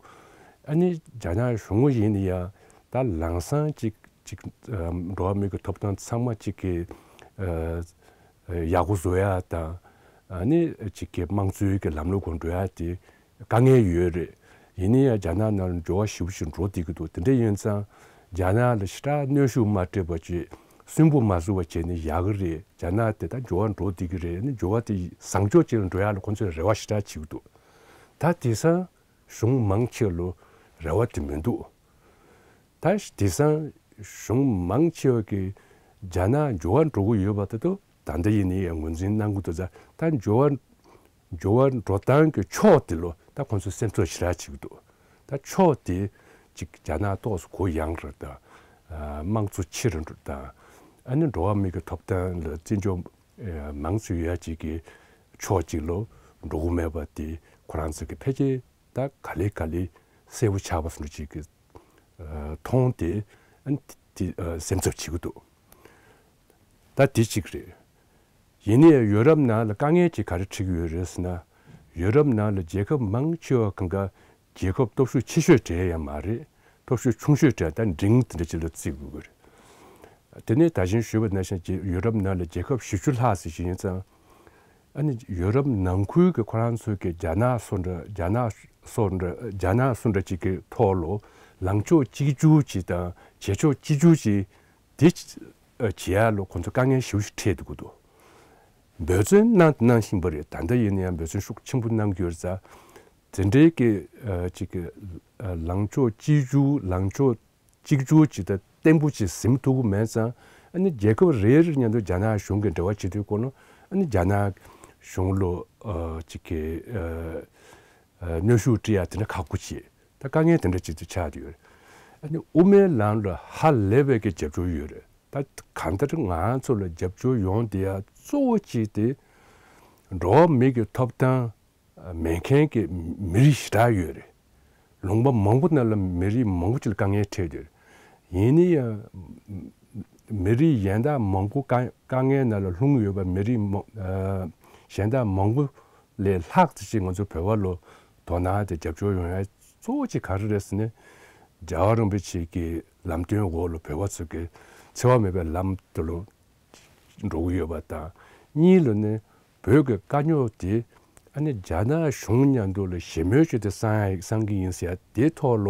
ཨ་ནི་རྒྱ་ནག་གཞུང་ཡིན་ན་ཡང་ད་ལམ་སང་ཅིག་ཅིག་ཨ་འགྲོ་བ་མི་གི་ཐོབ་ཐང་ཚང་མ་ཅིག་གི་ཨ་ཡག་པོ་བཟོ་ཡ་དང་། ཨ་ནི་ཅིག་གི་དམངས་གཙོའི་གི་ལམ་ལུགས་སྒང་འགྲོ་ཡ་དེ་དཀའ་ངལ་ཡོད་རེད། ཡིན་ན་ཡང་རྒྱ་ནག་ནང་ལ་འགྱུར་བ་ཞེ་པོ་ཅིག་འགྲོ་བསྡད་ཀྱི་འདུག་དེ་འདྲ་ཡིན་ཙང་རྒྱ་ནག་ལ་ཞེ་དྲག་གནོན་ཤུགས་མ་སྤྲད་པ་བྱས། སུན་པོ་མ་བཟོ་བ་བྱས་ནས་ཡག་གི་རེད། རྒྱ་ནག་དེ་ད་འགྱུར་བ་འགྲོ་བསྡད་ཀྱི་རེད། ཨ་ནི་འགྱུར་བ་དེ་བཟང་ཕྱོགས་ཅིག་ལ་འགྲོ་ཡ་ལ་ཁོང་ཚོས་རེ་བ་ཞེ་དྲག་བྱེད་ཀྱི་འདུག་ད་དེང་སང་གཞུང་མང་ཆེ་བ་ལ་རེ་བ་དེ་མི་འདུག་ད་དེང་སང་གཞུང་མང་ཆེ་བ་གིས་རྒྱ་ནག་འགྱུར་བ་འགྲོ་གི་ཡོད་པ་དེ་ཚོ་ད་ལྟ་ཡིན་ནའི་ངོས་འཛིན་གནང་གི་འདུག་ད་འགྱུར་བ་འགྱུར་བ་འགྲོ་སྟངས་ཀྱི་ཕྱོགས་དེ་ལ་ད་ཁོང་ཚོས་སེམས་གསོ་ཞེ་དྲག་བྱེད་ཀྱི་འདུག་ད་ཕྱོགས་དེ་ཅིག་རྒྱ་ནག་ཏོག་ཙམ་གུ་ཡངས་རེད་དང་། ཨ་དམངས་གཙོ་ཆེ་རུ་འགྲོ་དང་། ཨ་ནི་འགྲོ་བ་མི་གི་ཐོབ་ཐང་ལ་བརྩི་འཇོག་ཨ་མང་ཙམ་ཡོད་ཡ་ཅིག་གི་ཕྱོགས་གཅིག་ལ་འགྲོ་གི་མེད་པ་དེ་ཁོ་རང་ཚོ་གི་ཕལ་ཆེར་ད་ག་ལེ་ག་ལེ་གསལ་པོ་ཆགས་པ་སོང་ཅིག་གི་ཨ་མཐོང་སྟེ། ཨ་ནི་དེ་ཨ་སེམས་འཚབ་བྱེད་ཀྱི་འདུག་ད་དེ་གཅིག་རེད། ཡིན་ནའི་ཡུ་རོབ་ནང་ལ་དཀའ་ངལ་གཅིག་ག་རེ་འཕྲད་ཀྱི་ཡོད་རེད་ཟེར་ན། ཡུ་རོབ་ནང་ལ་རྒྱལ་ཁབ་མང་ཆེ་བ་གང་ག་རྒྱལ་ཁབ་སྟོབས་ཤུགས་ཆེ་ཤོས་གྲས་ཡང་མ་རེད། སྟོབས་ཤུགས་ཆུང་ཤོས་གྲས་ད་འབྲིང་དེ་འདྲ་ཅིག་ལ་བརྩི་དགོས་ཀྱི་རེད། དེ་ནས་ད་གིན་ཞུས་པ་ནང་བཞིན་རྒྱལ་ཡུ་རོབ་ནང་ལ་རྒྱལ་ཁབ་བཞི་བཅུ་ལྷག་ཙམ་ཞིག་ཡིན་ཙང་། ཨ་ནི་ཡུ་རོབ་ནང་ཁུལ་གྱི་ཁོ་རང་ཚོ་གི་རྒྱ་ནག་སོགས་འདྲ་རྒྱ་ནག་སོགས་འདྲ་རྒྱ་ནག་སོགས་འདྲ་ཅིག་གི་ཐོག་ལ་ལངས་ཕྱོགས་གཅིག་གྱུར་ཅིག་དང་བྱེད་ཕྱོགས་གཅིག་གྱུར་ཅིག་དེ་བྱེད་ཡ་ལ་ཁོང་ཚོ་དཀའ་ངལ་ཞེ་པོ་ཞིག་འཕྲད་འདུག་གི་འདུག་འབད་བརྩོན་གནང་གནང་བཞིན་པ་རེད། ད་ལྟ་ཡིན་ན་ཡང་འབད་བརྩོན་ཤུགས་ཆེན་པོ་གནང་གི་ཡོད་རེད་ཙང་། དེ་འདྲའི་གི་ཨ་ཅིག་གི་ཨ་ལངས་ཕྱོགས་གཅིག་གྱུར་ལངས་ཕྱོགས་གཅིག་གྱུར་ཅིག་དང་བརྟན་པོ་ཅིག་ཟིན་ཐུབ་ཀྱི་མེད་ཙང་། ཨ་ནི་རྒྱལ་ཁབ་རེ་རེ་མཉམ་དུ་རྒྱ་ནག་གཞུང་གི་འབྲེལ་བ་བྱེད་དུས་སྐོར་ལ་ཨ་ནི་རྒྱ་ནག་གཞུང་ལ་ཨ་ཅིག་གི་ཨ་ཨ་གནོན་ཤུགས་སྤྲད་ཡ་དེ་འདྲ་ཁག་པོ་བྱེད། ད་དཀའ་ངལ་དེ་འདྲ་ཅིག་ཏུ་ཆགས་བསྡད་ཡོད་རེད། ཨ་ནི་དབུ་མའི་ལམ་ལ་ཧ་ལས་པའི་གི་རྒྱབ་སྐྱོར་ཡོད་རེད། ད་གང་ལྟར་ང་ཚོ་ལ་རྒྱབ་སྐྱོར་ཡོང་བསྡད་ཡ་གཙོ་བོ་གཅིག་དེ་འགྲོ་བ་མི་གི་ཐོབ་ཐང་མེད་མཁན་གྱི་མི་རིགས་ཞེ་དྲག་ཡོད་རེད། ལུང་པ་མང་པོ་ནང་ལ་མི་རིགས་མང་པོ་ཅིག་ལ་དཀའ་ངལ་འཕྲད་ཡོད་རེད། ཡིན་ན་ཡང་མི་རིགས་གཞན་དག་མང་པོ་དཀའ་དཀའ་ངལ་ནང་ལ་ལྷུང་ཡོད་པ་མི་རིགས་མང་ཨ་གཞན་དག་མང་པོ་ལས་ལྷག་ཙམ་ཅིག་ང་ཚོ་བོད་པ་ལ་དོ་སྣང་དང་རྒྱབ་སྐྱོར་ཡོང་ཡ་གཙོ་བོ་གཅིག་ག་རེ་རེད་ཟེར་ན། རྒྱལ་བ་རིན་པོ་ཆེ་གི་ལམ་སྟོན་འོག་ལ་བོད་པ་ཚོ་གི་འཚེ་བ་མེད་པའི་ལམ་དུ་ལ་འགྲོ་གི་ཡོད་པ་དང་། གཉིས་ལ་ནི་བོད་ཀྱི་དཀའ་རྙོག་དེ་ཨ་ནི་རྒྱ་ནག་གཞུང་མཉམ་དུ་ལ་ཞི་མོལ་བྱས་ཏེ་སང་ཡ་སང་གི་ཡིན་ཟེར་ཡ་དེ་ཐོག་ལ་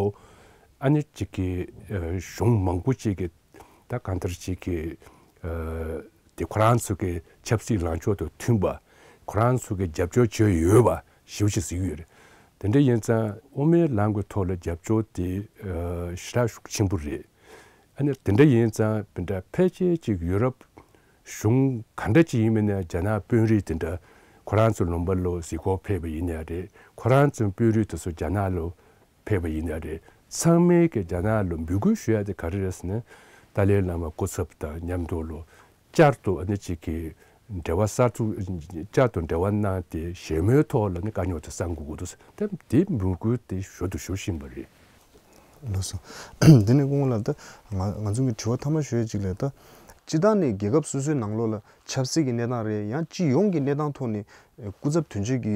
ཨ་ནི་གཅིག་གི་ཨ་གཞུང་མང་པོ་ཅིག་གི་ད་གང་ལྟར་ཅིག་གི་ཨ་དེ་ཁོ་རང་ཚོ་གི་ཆབ་སྲིད་ལངས་ཕྱོགས་དང་མཐུན་པ། ཁོ་རང་ཚོ་གི་རྒྱབ་སྐྱོར་བྱས་ཡོད་པ་ཞེ་པོ་ཅིག་གཟིགས་ཡོད་རེད། དེ་འདྲ་ཡིན་ཙང་དབུ་མའི་ལམ་གྱི་ཐོག་ལ་རྒྱབ་སྐྱོར་དེ་ཨ་ཞེ་དྲག་ཤུགས་ཆེན་པོ་རེད། ཨ་ནི་དེ་འདྲ་ཡིན་ཙང་དེ་འདྲ་ཕལ་ཆེར་ཅིག་ཡུ་རོབ་གཞུང་ག་འདྲ་ཅིག་ཡིན་མིན་ན་རྒྱ་ནག་དཔོན་རིགས་དེ་འདྲ་ཁོ་རང་ཚོའི་ལུང་པ་ལ་གཟིགས་སྐོར་ཕེབས་པ་ཡིན་ན་རེད། ཁོ་རང་ཚོའི་དཔོན་རིགས་དེ་ཚོ་རྒྱ་ནག་ལ་ཕེབས་པ་ཡིན་ན་རེད། ཚང་མས་ཀྱི་རྒྱ་ནག་ལ་འབོད་སྐུལ་ཞུ་ཡ་དེ་ག་རེ་རེད་ཟེར་ན། ཏཱ་ལའི་བླ་མ་སྐུ་ཚབ་དང་མཉམ་དུ་ལ་བསྐྱར་དུ་ཨ་ནི་གཅིག་གི་འབྲེལ་བ་གསར་དུ་བསྐྱར་དུ་འབྲེལ་བ་གནང་སྟེ་ཞི་མོལ་ཐོག་ལ་ནི་དཀའ་རྙོག་དེ་སེལ་དགོས་ཀྱི་འདུག་ཟེར། དེ་དེ་འབོད་སྐུལ་དེ་ཞོར་དུ་ཞུ་བཞིན་པ་རེད། ལགས་སོ། དེ་ནས་སྐུ་ངོ་ལགས། ད་ང་ང་ཚོ་གི་དྲི་བ་མཐའ་མ་ཞུ་ཡ་གཅིག་ལ། ད་སྤྱིར་བཏང་ནས་རྒྱལ་ཁབ་སོ་སོའི་ནང་ལོགས་ལ་ཆབ་སྲིད་ཀྱི་གནས་སྟངས་རེད། ཡང་སྤྱི་ཡོངས་ཀྱི་གནས་སྟངས་ཐོག་ནས་སྐུ་ཚབ་དོན་གཅོད་ཀྱི་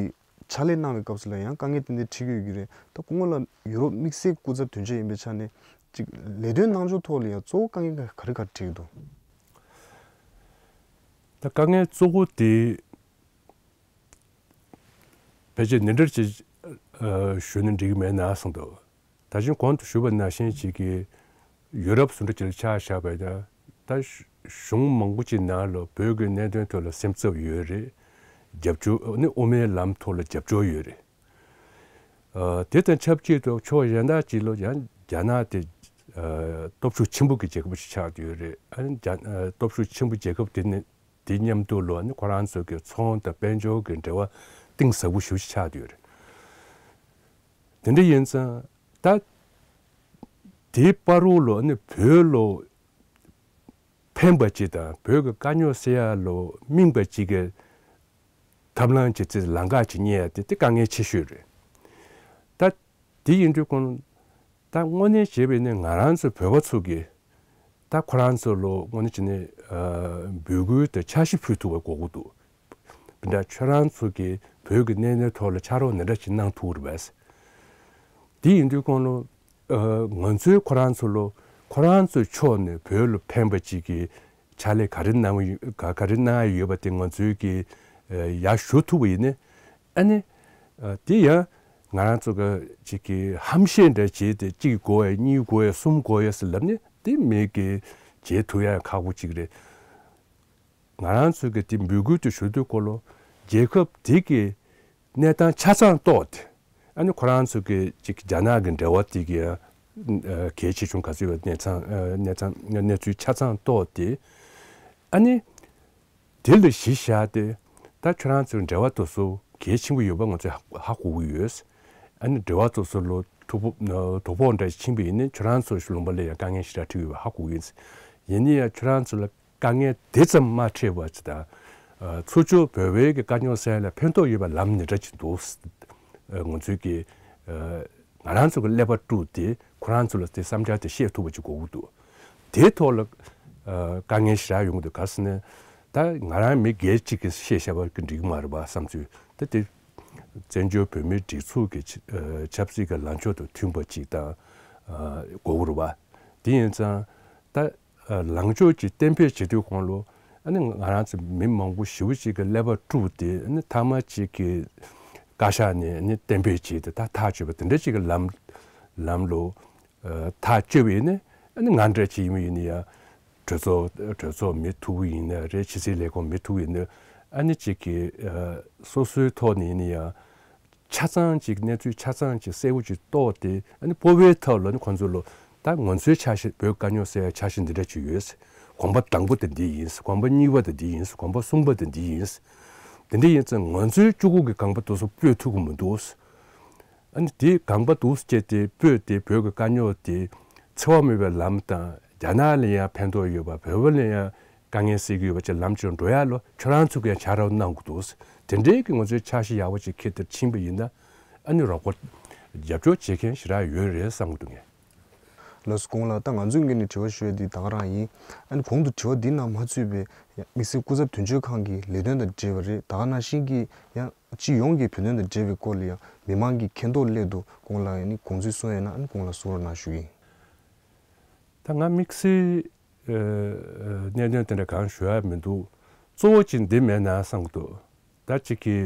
ཕྱག་ལས་གནང་བའི་སྐབས་སུ་ལ་ཡང་དཀའ་ངལ་ཏན་ཏན་འཕྲད་ཀྱི་ཡོད་ཀྱི་རེད། ད་སྐུ་ངོ་ལགས་ཡུ་རོབ་དམིགས་བསལ་སྐུ་ཚབ་དོན་གཅོད་ཡིན་པའི་ཆ་ནས་ཅིག་ལས་དོན་གནང་ཕྱོགས་ཐོག་ལ་ཡང་གཙོ་བོ་དཀའ་ངལ་ག་རེ་ག་རེ་འཕྲད་ཀྱི་འདུག་ད་དཀའ་ངལ་གཙོ་བོ་དེ་ཕལ་ཆེར་འདི་འདྲ་ཅིག་ཨ་ཞུས་ན་འགྲིག་གི་མེད་ན་བསམ་འདུག་ད་གིན་གོང་དུ་ཞུས་པ་ནང་བཞིན་ཅིག་གི་ཡུ་རོབ་སུ་འདྲ་ཅིག་ལ་ཆ་བཞག་པ་ཡིན་ན། ད་གཞུང་མང་པོ་ཅིག་ནང་ལ་བོད་ཀྱི་གནད་དོན་ཐོག་ལ་སེམས་འཚབ་ཡོད་རེད། རྒྱབ་སྐྱོར་ནི་དབུ་མའི་ལམ་ཐོག་ལ་རྒྱབ་སྐྱོར་ཡོད་རེད། ཨ་དེ་དང་ཆབས་ཅིག་ཏུ་ཕྱོགས་གཞན་དག་ཅིག་ལ་ཡང་རྒྱ་ནག་དེ་ཨ་སྟོབས་ཤུགས་ཆེན་པོ་གི་རྒྱལ་ཁབ་ཅིག་ཆགས་ཡོད་རེད། ཨ་རྒྱ་ཨ་སྟོབས་ཤུགས་ཆེན་པོ་རྒྱལ་ཁབ་དེ་ནི་དེ་མཉམ་དུ་ལ་ནི་ཁོ་རང་ཚོ་གི་ཚོང་དང་དཔལ་འབྱོར་གྱི་འབྲེལ་བ་གཏིང་ཟབ་པོ་ཞེ་པོ་ཅིག་ཆགས་ཡོད་རེད། དེ་འདྲ་ཡིན་ཙང་ད་དེའི་བར་དུ་ལ་ནི་བོད་ལ་ཕལ་ཆེར་ཅིག་གི་ཨ་ ཕན་པ་ཅིག་དང་བོད་ཀྱི་དཀའ་རྙོག་སེལ་ཡ་ལ་སྨིན་པ་ཅིག་གི་ཐབས་ལམ་ཅིག་ཚེ་ལམ་ཁ་ཅིག་རྙེད་ཡ་དེ་དེ་དཀའ་ངལ་ཆེ་ཤོས་རེད། ད་དེ་ཡིན་དུས་ཁོང་ད་དངོས་གནས་བྱས་པས་ནི་ང་རང་ཚོ་བོད་པ་ཚོ་གིས་ད་ཁོ་རང་ཚོ་ལ་དངོས་གནས་བྱས་ནས་འབོད་སྐུལ་དང་འཆར་གཞི་ཕུལ་ཐུབ་པ་དགོས་ཀྱི་འདུག་དེ་འདྲ་ཁྱོད་རང་ཚོ་གིས་བོད་ཀྱི་གནད་དོན་ཐོག་ལ་ཕྱག་རོགས་འདི་འདྲ་ཅིག་གནང་ཐུབ་རེད་པས། དེ་ཡིན་དུས་ཁོང་ལ་ང་ཚོས་ཁོ་རང་ཚོ་ལ་ཁོ་རང་ཚོའི་ཕྱོགས་ནས་བོད་ལ་ཕན་པ་ཅིག་གི་ཕྱག་ལས་ག་རེ་གནང་ཡོད་ག་ག་རེ་གནང་ཡ་ཡོད་པ་དེ་ང་ཚོས་ཀྱི་ཡར་ཞུ་ཐུབ་པ་ཡིན་ན། ཨ་ནི་དེ་ཡང་ང་རང་ཚོ་གི་ཅིག་གི་ཧམ་བཤད་འདྲ་བྱས་ཏེ་གཅིག་དགོས་ཡ་གཉིས་དགོས་ཡ་གསུམ་དགོས་ཡ་ཟེར་ལབ་ནས་དེ་མེད་ཀྱི་བྱེད་ཐུབ་ཡ་ཁག་པོ་ཅིག་རེད། ང་རང་ཚོས་ཀྱི་དེ་འབོད་སྐུལ་དུ་ཞུ་དུས་སྐོར་ལ་རྒྱལ་ཁབ་དེ་གི་གནས་སྟངས་ཆ་ཚང་རྟོགས་ཏེ། ཨ་ནི་ཁོ་རང་ཚོ་གི་ཅིག་རྒྱ་ནག་གི་འབྲེལ་བ་དེ་གི་ཡང་གལ་ཆེ་ཆུང་ག་ཚོད་ཡོད་གནས་ཚང་གནས་ཚང་གནས་ཚུལ་ཆ་ཚང་རྟོགས་ཏེ། ཨ་ནི་དེ་ལ་གཞི་བཞག་སྟེ་ད་ཁྱོད་རང་ཚོའི་འབྲེལ་བ་དེ་ཚོ་གལ་ཆེན་པོ་ཡོད་པ་ང་ཚོས་ཧ་གོ་གི་ཡོད། ཨ་ནི་འབྲེལ་བ་དེ་ཚོ་ལ་ཐུགས་ཕོག་དོ་ཕོག་འདྲ་ཕྱིན་པ་ཡིན་ན་ཁྱོད་རང་ཚོ་ལུང་པ་ལ་ཡང་དཀའ་ངལ་ཞེ་དྲག་འཕྲད་ཡོད་པ་ཧ་གོ་གི་ཡིན། ཡིན་ན་ཡང་ཁྱོད་རང་ཚོ་ལ་དཀའ་ངལ་དེ་ཙམ་མ་འཕྲད་པ་ཅིག་དང་། ཚོགས་ཆུང་བོད་པའི་གི་དཀའ་རྙོག་སེལ་ལ་ཕན་ཐོགས་ཡོད་པ་ལམ་ནི་འདྲ་ཅིག་འདུག་ང་ཚོས་ཀྱི་ང་རང་ཚོ་གི་ཀླད་པ་དཀྲུགས་ཏེ་ཁོ་རང་ཚོ་ལ་དེ་བསམ་འཆར་དེ་བཤད་ཐུབ་པ་ཅིག་དགོས་ཀྱི་འདུག་དེའི་ཐོག་ལ་དཀའ་ངལ་ཞེ་དྲག་ཡོང་གི་འདུག་ག་ཟེར་ན། ད་ང་རང་མི་སྒེར་གཅིག་གིས་བཤད་བཤད་པ་གི་འགྲིག་གི་མ་རེད་པ་བསམ་ཚུལ་ད་དེ་བཙན་བྱོལ་བོད་མིའི་སྒྲིག་འཛུགས་ཀྱི་ཆབ་སྲིད་ཀྱི་ལངས་ཕྱོགས་དང་མཐུན་པ་ཅིག་དང་དགོས་ཀྱི་རེད་པ། དེ་ཡིན་ཙང་ད། ལངས་ཕྱོགས་ཀྱི་གཏན་འབེབས་བྱེད་དུས་གོང་ལོ། ཨ་ནི་ང་རང་ཚོ་མི་མང་པོ་ཞེ་པོ་ཅིག་གི་ཀླད་པ་དཀྲུགས་ཏེ་ཨ་ནི་ཐ་མ་ཅིག་གི་བཀའ་ཤག་ནས་ཨ་ནི་གཏན་འབེབས་བྱས་ཏེ་ད་ཐག་གཅོད་པ་དེ་འདྲ་ཅིག་གི་ལམ་ལམ་ལོ། ཐག་གཅོད་པ་ཡིན་ན་ཨ་ནི་ང་འདྲ་ཅིག་ཡིན་པ་ཡིན་ན་ཡང་གྲོས་ཚོགས་གྲོས་ཚོགས་མི་ཐུག་པ་ཡིན་ན་རེད། ཕྱི་སྲིད་ལས་ཁུངས་མི་ཐུག་པ་ཡིན་ན་ཨ་ནི་ཅིག་གི་སོ་སོའི་ཐོག་ནས་ཡིན་ན་ཡང་། ཆ་ཚང་ཅིག་གནས་ཚུལ་ཆ་ཚང་ཅིག་གསལ་པོ་ཅིག་རྟོགས་ཏེ་ཨ་ནི་སྤོབས་པའི་ཐོག་ལ་ནི་ཁོང་ཚོ་ལ་ད་ང་ཚོའི་འཆར་གཞི་བོད་དཀའ་རྙོག་སེལ་ཡ་འཆར་གཞི་འདི་འདྲ་ཅིག་ཡོད། གོམ་པ་དང་པོ་དེ་འདི་ཡིན། གོམ་པ་གཉིས་པ་དེ་འདི་ཡིན། གོམ་པ་གསུམ་པ་དེ་འདི་ཡིན། དེ་འདྲ་ཡིན་ཙང་ང་ཚོའི་གཅིག་པུ་གི་རྐང་པ་དེ་ཚོ་སྤོས་ཐུབ་ཀྱི་མི་འདུག་ཨ་ནི་དེའི་རྐང་པ་དེ་ཚོ་བཅད་དེ་སྤོས་ཏེ་བོད་ཀྱི་དཀའ་རྙོག་དེ་འཚེ་བ་མེད་པའི་ལམ་དང་རྒྱ་ནག་ལ་ཡང་ཕན་ཐོགས་ཡོད་པ་བོད་པ་ལ་ཡང་། དཀའ་ངལ་སེལ་གྱི་ཡོད་པ་ཅིག་ལམ་ཅིག་འགྲོ་ཡ་ལོ་ཁྱོད་རང་ཚོ་གིས་ཕྱག་རོགས་གནང་དགོས་འདུག་དེ་འདྲའི་གི་ང་ཚོའི་འཆར་གཞི་ཡག་པོ་ཅིག་འཁྱེར་དེར་ཕྱིན་པ་ཡིན་ན་ཨ་ནི་རོགས་པ་རྒྱབ་སྐྱོར་བྱེད་མཁན་ཞེ་དྲག་ཡོད་རེད་བསམ་གྱི་འདུག་ངས། ལགས་སོ། གོང་ལ་ད་ང་ཚོའི་ངོས་ནས་དྲི་བ་ཞུ་ཡ་འདི་ད་ག་རང་ཡིན། ཨ་ནི་གོང་དུ་དྲི་བ་འདི་ནང་མ་ཚུད་པའི་དམིགས་བསལ་སྐུ་ཚབ་དོན་གཅོད་ཁང་གི་ལས་དོན་དང་འབྲེལ་བ་རེད། ད་ག་ནང་བཞིན་གྱི་ཡང་སྤྱི་ཡོངས་ཀྱི་བོད་དོན་དང་འབྲེལ་བའི་སྐོར་ལ་ཡང་མི་མང་གི་མཁྱེན་རྟོགས་སླད་དུ་གོང་ལ་ཡང་ནི་དགོངས་ཚུལ་གསུང་ཡ་ན་ཨ་ནི་གོང་ལ་གསུང་རོགས་གནང་ཞུ་གི་ཡིན། ད་ང་དམིགས་བསལ། གནད་དོན་དེ་འདྲ་གང་ཞུ་ཡ་མི་འདུག་གཙོ་བོ་གཅིག་འདི་མེད་ན་བསམ་གྱི་འདུག་ད་གཅིག་གི་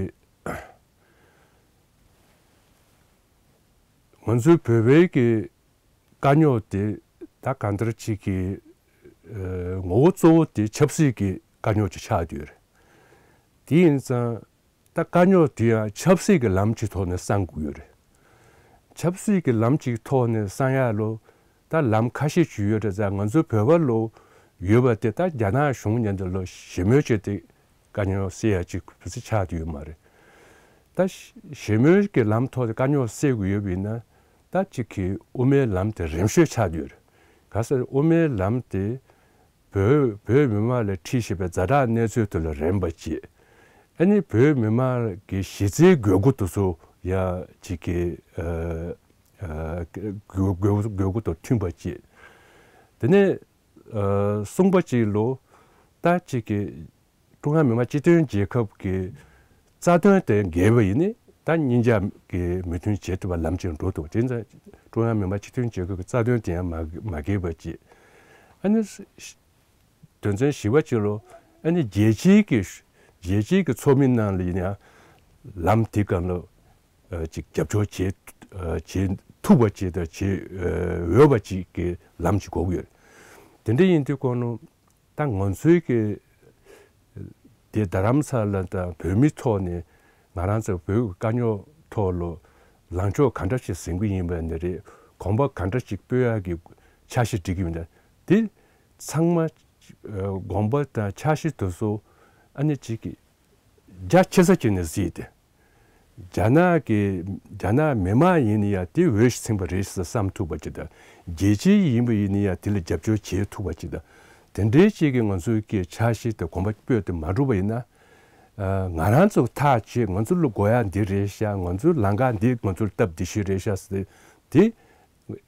ང་ཚོའི་བོད་པའི་གི་དཀའ་རྙོག་དེ་ད་གང་ལྟར་གཅིག་གི་ངོ་བོ་གཙོ་བོ་དེ་ཆབ་སྲིད་ཀྱི་དཀའ་རྙོག་ཅིག་ཆགས་ཡོད་རེད། དེ་ཡིན་ཙང་། ད་དཀའ་རྙོག་དེ་ཡང་ཆབ་སྲིད་ཀྱི་ལམ་གྱི་ཐོག་ནས་སང་དགོས་ཡོད་རེད། ཆབ་སྲིད་ཀྱི་ལམ་གྱི་ཐོག་ནས་སང་ཡ་ལོ། ད་ལམ་ཁ་ཤས་ཅིག་ཡོད་རེད་ཙང་ང་ཚོ་བོད་པ་ལོ་ཡོད་པ་དེ་ད་རྒྱ་ནག་གཞུང་མཉམ་དུ་ལོ་ཞི་མོལ་བྱས་ཏེ་དཀའ་རྙོག་སེལ་ཡ་ཅིག་བུ་ཚ་ཆགས་དུ་ཡོད་མ་རེད། ད་ཞི་མོལ་གྱི་ལམ་ཐོག་ཏུ་དཀའ་རྙོག་སེལ་དགོས་ཡོད་པ་ཡིན་ན་ད་གཅིག་གི་དབུ་མའི་ལམ་དེ་རིམ་ཤོས་ཆགས་དུ་ཡོད་རེད། ག་ཟེར་དབུ་མའི་ལམ་དེ། བོད་བོད་མི་མང་ལ་འཁྲི་བཞིན་པའི་ཛ་དྲག་གནས་ཚུལ་དེ་ལ་རན་པ་བྱེད། ཨ་ནི་བོད་མི་མང་གི་གཞི་རྩའི་དགོས་མཁོ་དེ་ཚོ་ཡ་གཅིག་གི་ཨ་ཨ་དགོས་དགོས་དགོས་མཁོ་དང་མཐུན་པ་བྱེད། དེ་ནས་ཨ་གསུམ་པ་གཅིག་ལོ་ད་གཅིག་གི་ཀྲུང་དབྱང་མི་དམངས་སྤྱི་མཐུན་རྒྱལ་ཁབ་ཀྱི་རྩ་དོན་དེ་འགལ་བ་ཡིན་ནི་ད་གཉིས་ཆ་གི་མོས་མཐུན་བྱེད་ཐུབ་པ་ལམ་ཅིག་འགྲོ་ཐུབ་པ་དེ་ཚོ་ཀྲུང་དབྱང་མི་དམངས་སྤྱི་མཐུན་རྒྱལ་ཁབ་ཀྱི་རྩ་དོན་དེ་ཡང་མ་མ་འགལ་བ་བྱེད། ཨ་ནི། དོན་ཚན་བཞི་པ་གཅིག་ལོ། ཨ་ནི་རྒྱལ་སྤྱིའི་གི་རྒྱལ་སྤྱིའི་གི་ཚོགས་མི་ནང་ལ་ཡིན་ཡང་ལམ་དེ་གང་ལ་ཅིག་རྒྱབ་སྐྱོར་བྱེད་བྱེད་ཐུབ་པ་ཅིག་དང་བྱེད་འོས་པ་ཅིག་གི་ལམ་ཅིག་དགོས་ཀྱི་ཡོད་རེད། དེ་འདྲ་ཡིན་དུས་གོ་ནོ་ད་ང་ཚོའི་གི་དེ་རྡ་རམ་ས་ལ་དང་བོད་མི་ཐོག་ནས་ང་རང་ཚོ་བོད་ཀྱི་དཀའ་རྙོག་ཐོག་ལ་ལངས་ཕྱོགས་ག་འདྲ་ཞིག་ཟིན་གྱི་ཡིན་པ་ནི་རེད། གོམ་པ་ག་འདྲ་ཞིག་སྤོས་ཡག་གི་འཆར་གཞི་སྒྲིག་གི་ཡིན་པ་དེ། ཚང་མ་དགོངས་པ་དང་འཆར་གཞི་དེ་ཚོ་ཨ་ནི་གཅིག་གི་རྒྱ་ཆེ་ས་བྱས་ནས་གཟིགས་ཏེ། རྒྱ་ནག་གི་རྒྱ་ནག་མི་དམངས་ཡིན་ན་ཡང་དེ་འོས་ཤིང་ཚིམ་པ་རེད་ཟེར་བསམ་ཐུབ་པ་ཅིག་དང་རྒྱལ་སྤྱི་ཡིན་པ་ཡིན་ན་ཡང་དེ་ལ་རྒྱབ་སྐྱོར་བྱེད་ཐུབ་པ་ཅིག་དང་ དེ་འདྲའི་ཅིག་གི་ང་ཚོའི་གི་འཆར་གཞི་དང་གོམ་པ་སྤོས་ཏེ་མ་འགྲོ་བ་ཡིན་ན། ཨ། ང་རང་ཚོ་ཐག་བཅད། ང་ཚོ་ལ་དགོས་ཡ་འདི་རེད་ཤག་ང་ཚོའི་ལམ་ཁ་འདི་ང་ཚོར་སྟབས་བདེ་ཤོས་རེད་ཤག་ཟེར་དེ།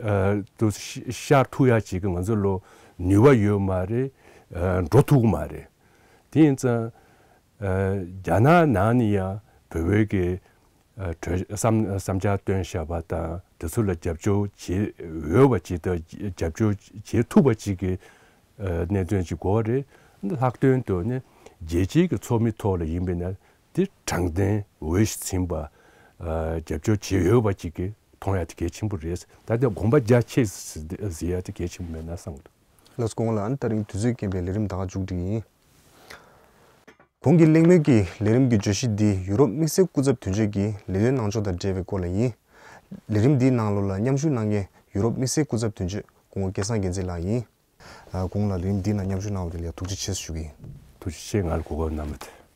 ཨ། དུ་ཤར་ཐུབ་ཡ་ཅིག་གི་ང་ཚོ་ལ་ནུས་པ་ཡོད་མ་རེད། ཨ། འགྲོ་ཐུབ་ཀྱི་མ་རེད། དེ་ཡིན་ཙང་། ཨ། རྒྱ་ནག་ནང་ནས་ཡང་བོད་པའི་གི་ཨ། གྲོས་བསམ་བསམ་འཆར་བཏོན་བཞག་པ་དང་དེ་ཚོ་ལ་རྒྱབ་སྐྱོར་བྱེད་འོས་པ་ཅིག་དང་རྒྱབ་སྐྱོར་བྱེད་ཐུབ་པ་ཅིག་གི་ཨ། གནད་དོན་ཅིག་དགོས་པ་རེད། ལྷག་དོན་དུ་ནི་རྒྱལ་སྤྱིའི་གི་ཚོགས་མི་ཐོག་ལ་ཡིན་པས་ན་དེ་དྲང་བདེན་འོས་ཤིང་འཛིན་པ། ཨ། རྒྱབ་སྐྱོར་བྱེད་འོས་པ་ཅིག་གི་མཐོང་ཡ་དེ་གལ་ཆེན་པོ་རེད། ད་ལྟ་དགོངས་པ་རྒྱ་ཆེ་ཟེར་ཡ་དེ་གལ་ཆེན་པོ་མེད་ན་བསམ་གི་འདུག་ལགས་སོ། སྐུ་ངོ་ལགས། ཨ་ནི་ད་རིང་དུས་ཚོད་རྐྱེན་པས་ལས་རིམ་ད་ག་མཇུག་སྒྲིལ་ཡིན། གོང་གི་གླེང་མོལ་གྱི་ལས་རིམ་གྱི་བརྗོད་གཞི་འདི་ཡུ་རོབ་དམིགས་བསལ་སྐུ་ཚབ་དོན་གཅོད་ཀྱི་ལས་དོན་གནང་ཕྱོགས་དང་འབྲེལ་བའི་སྐོར་ལ་ཡིན། ལས་རིམ་འདིའི་ནང་ལོགས་ལ་མཉམ་ཞུགས་གནང་མཁན་ཡུ་རོབ་དམིགས་བསལ་སྐུ་ཚབ་དོན་གཅོད་སྐུ་ངོ་སྐལ་བཟང་རྒྱལ་མཚན་ལགས་ཡིན། ཨ། སྐུ་ངོ་ལགས། ལས་རིམ་འདིའི་ནང་མཉམ་ཞུགས་གནང་བ་དེ་ལ་ཡང་ཐུགས་རྗེ་ཆེ་ཞུ་གི་ཡིན། ཐུགས་རྗེ་ཆེ། ང་ལ་གོ་སྐབས་གནང་བ་དེ།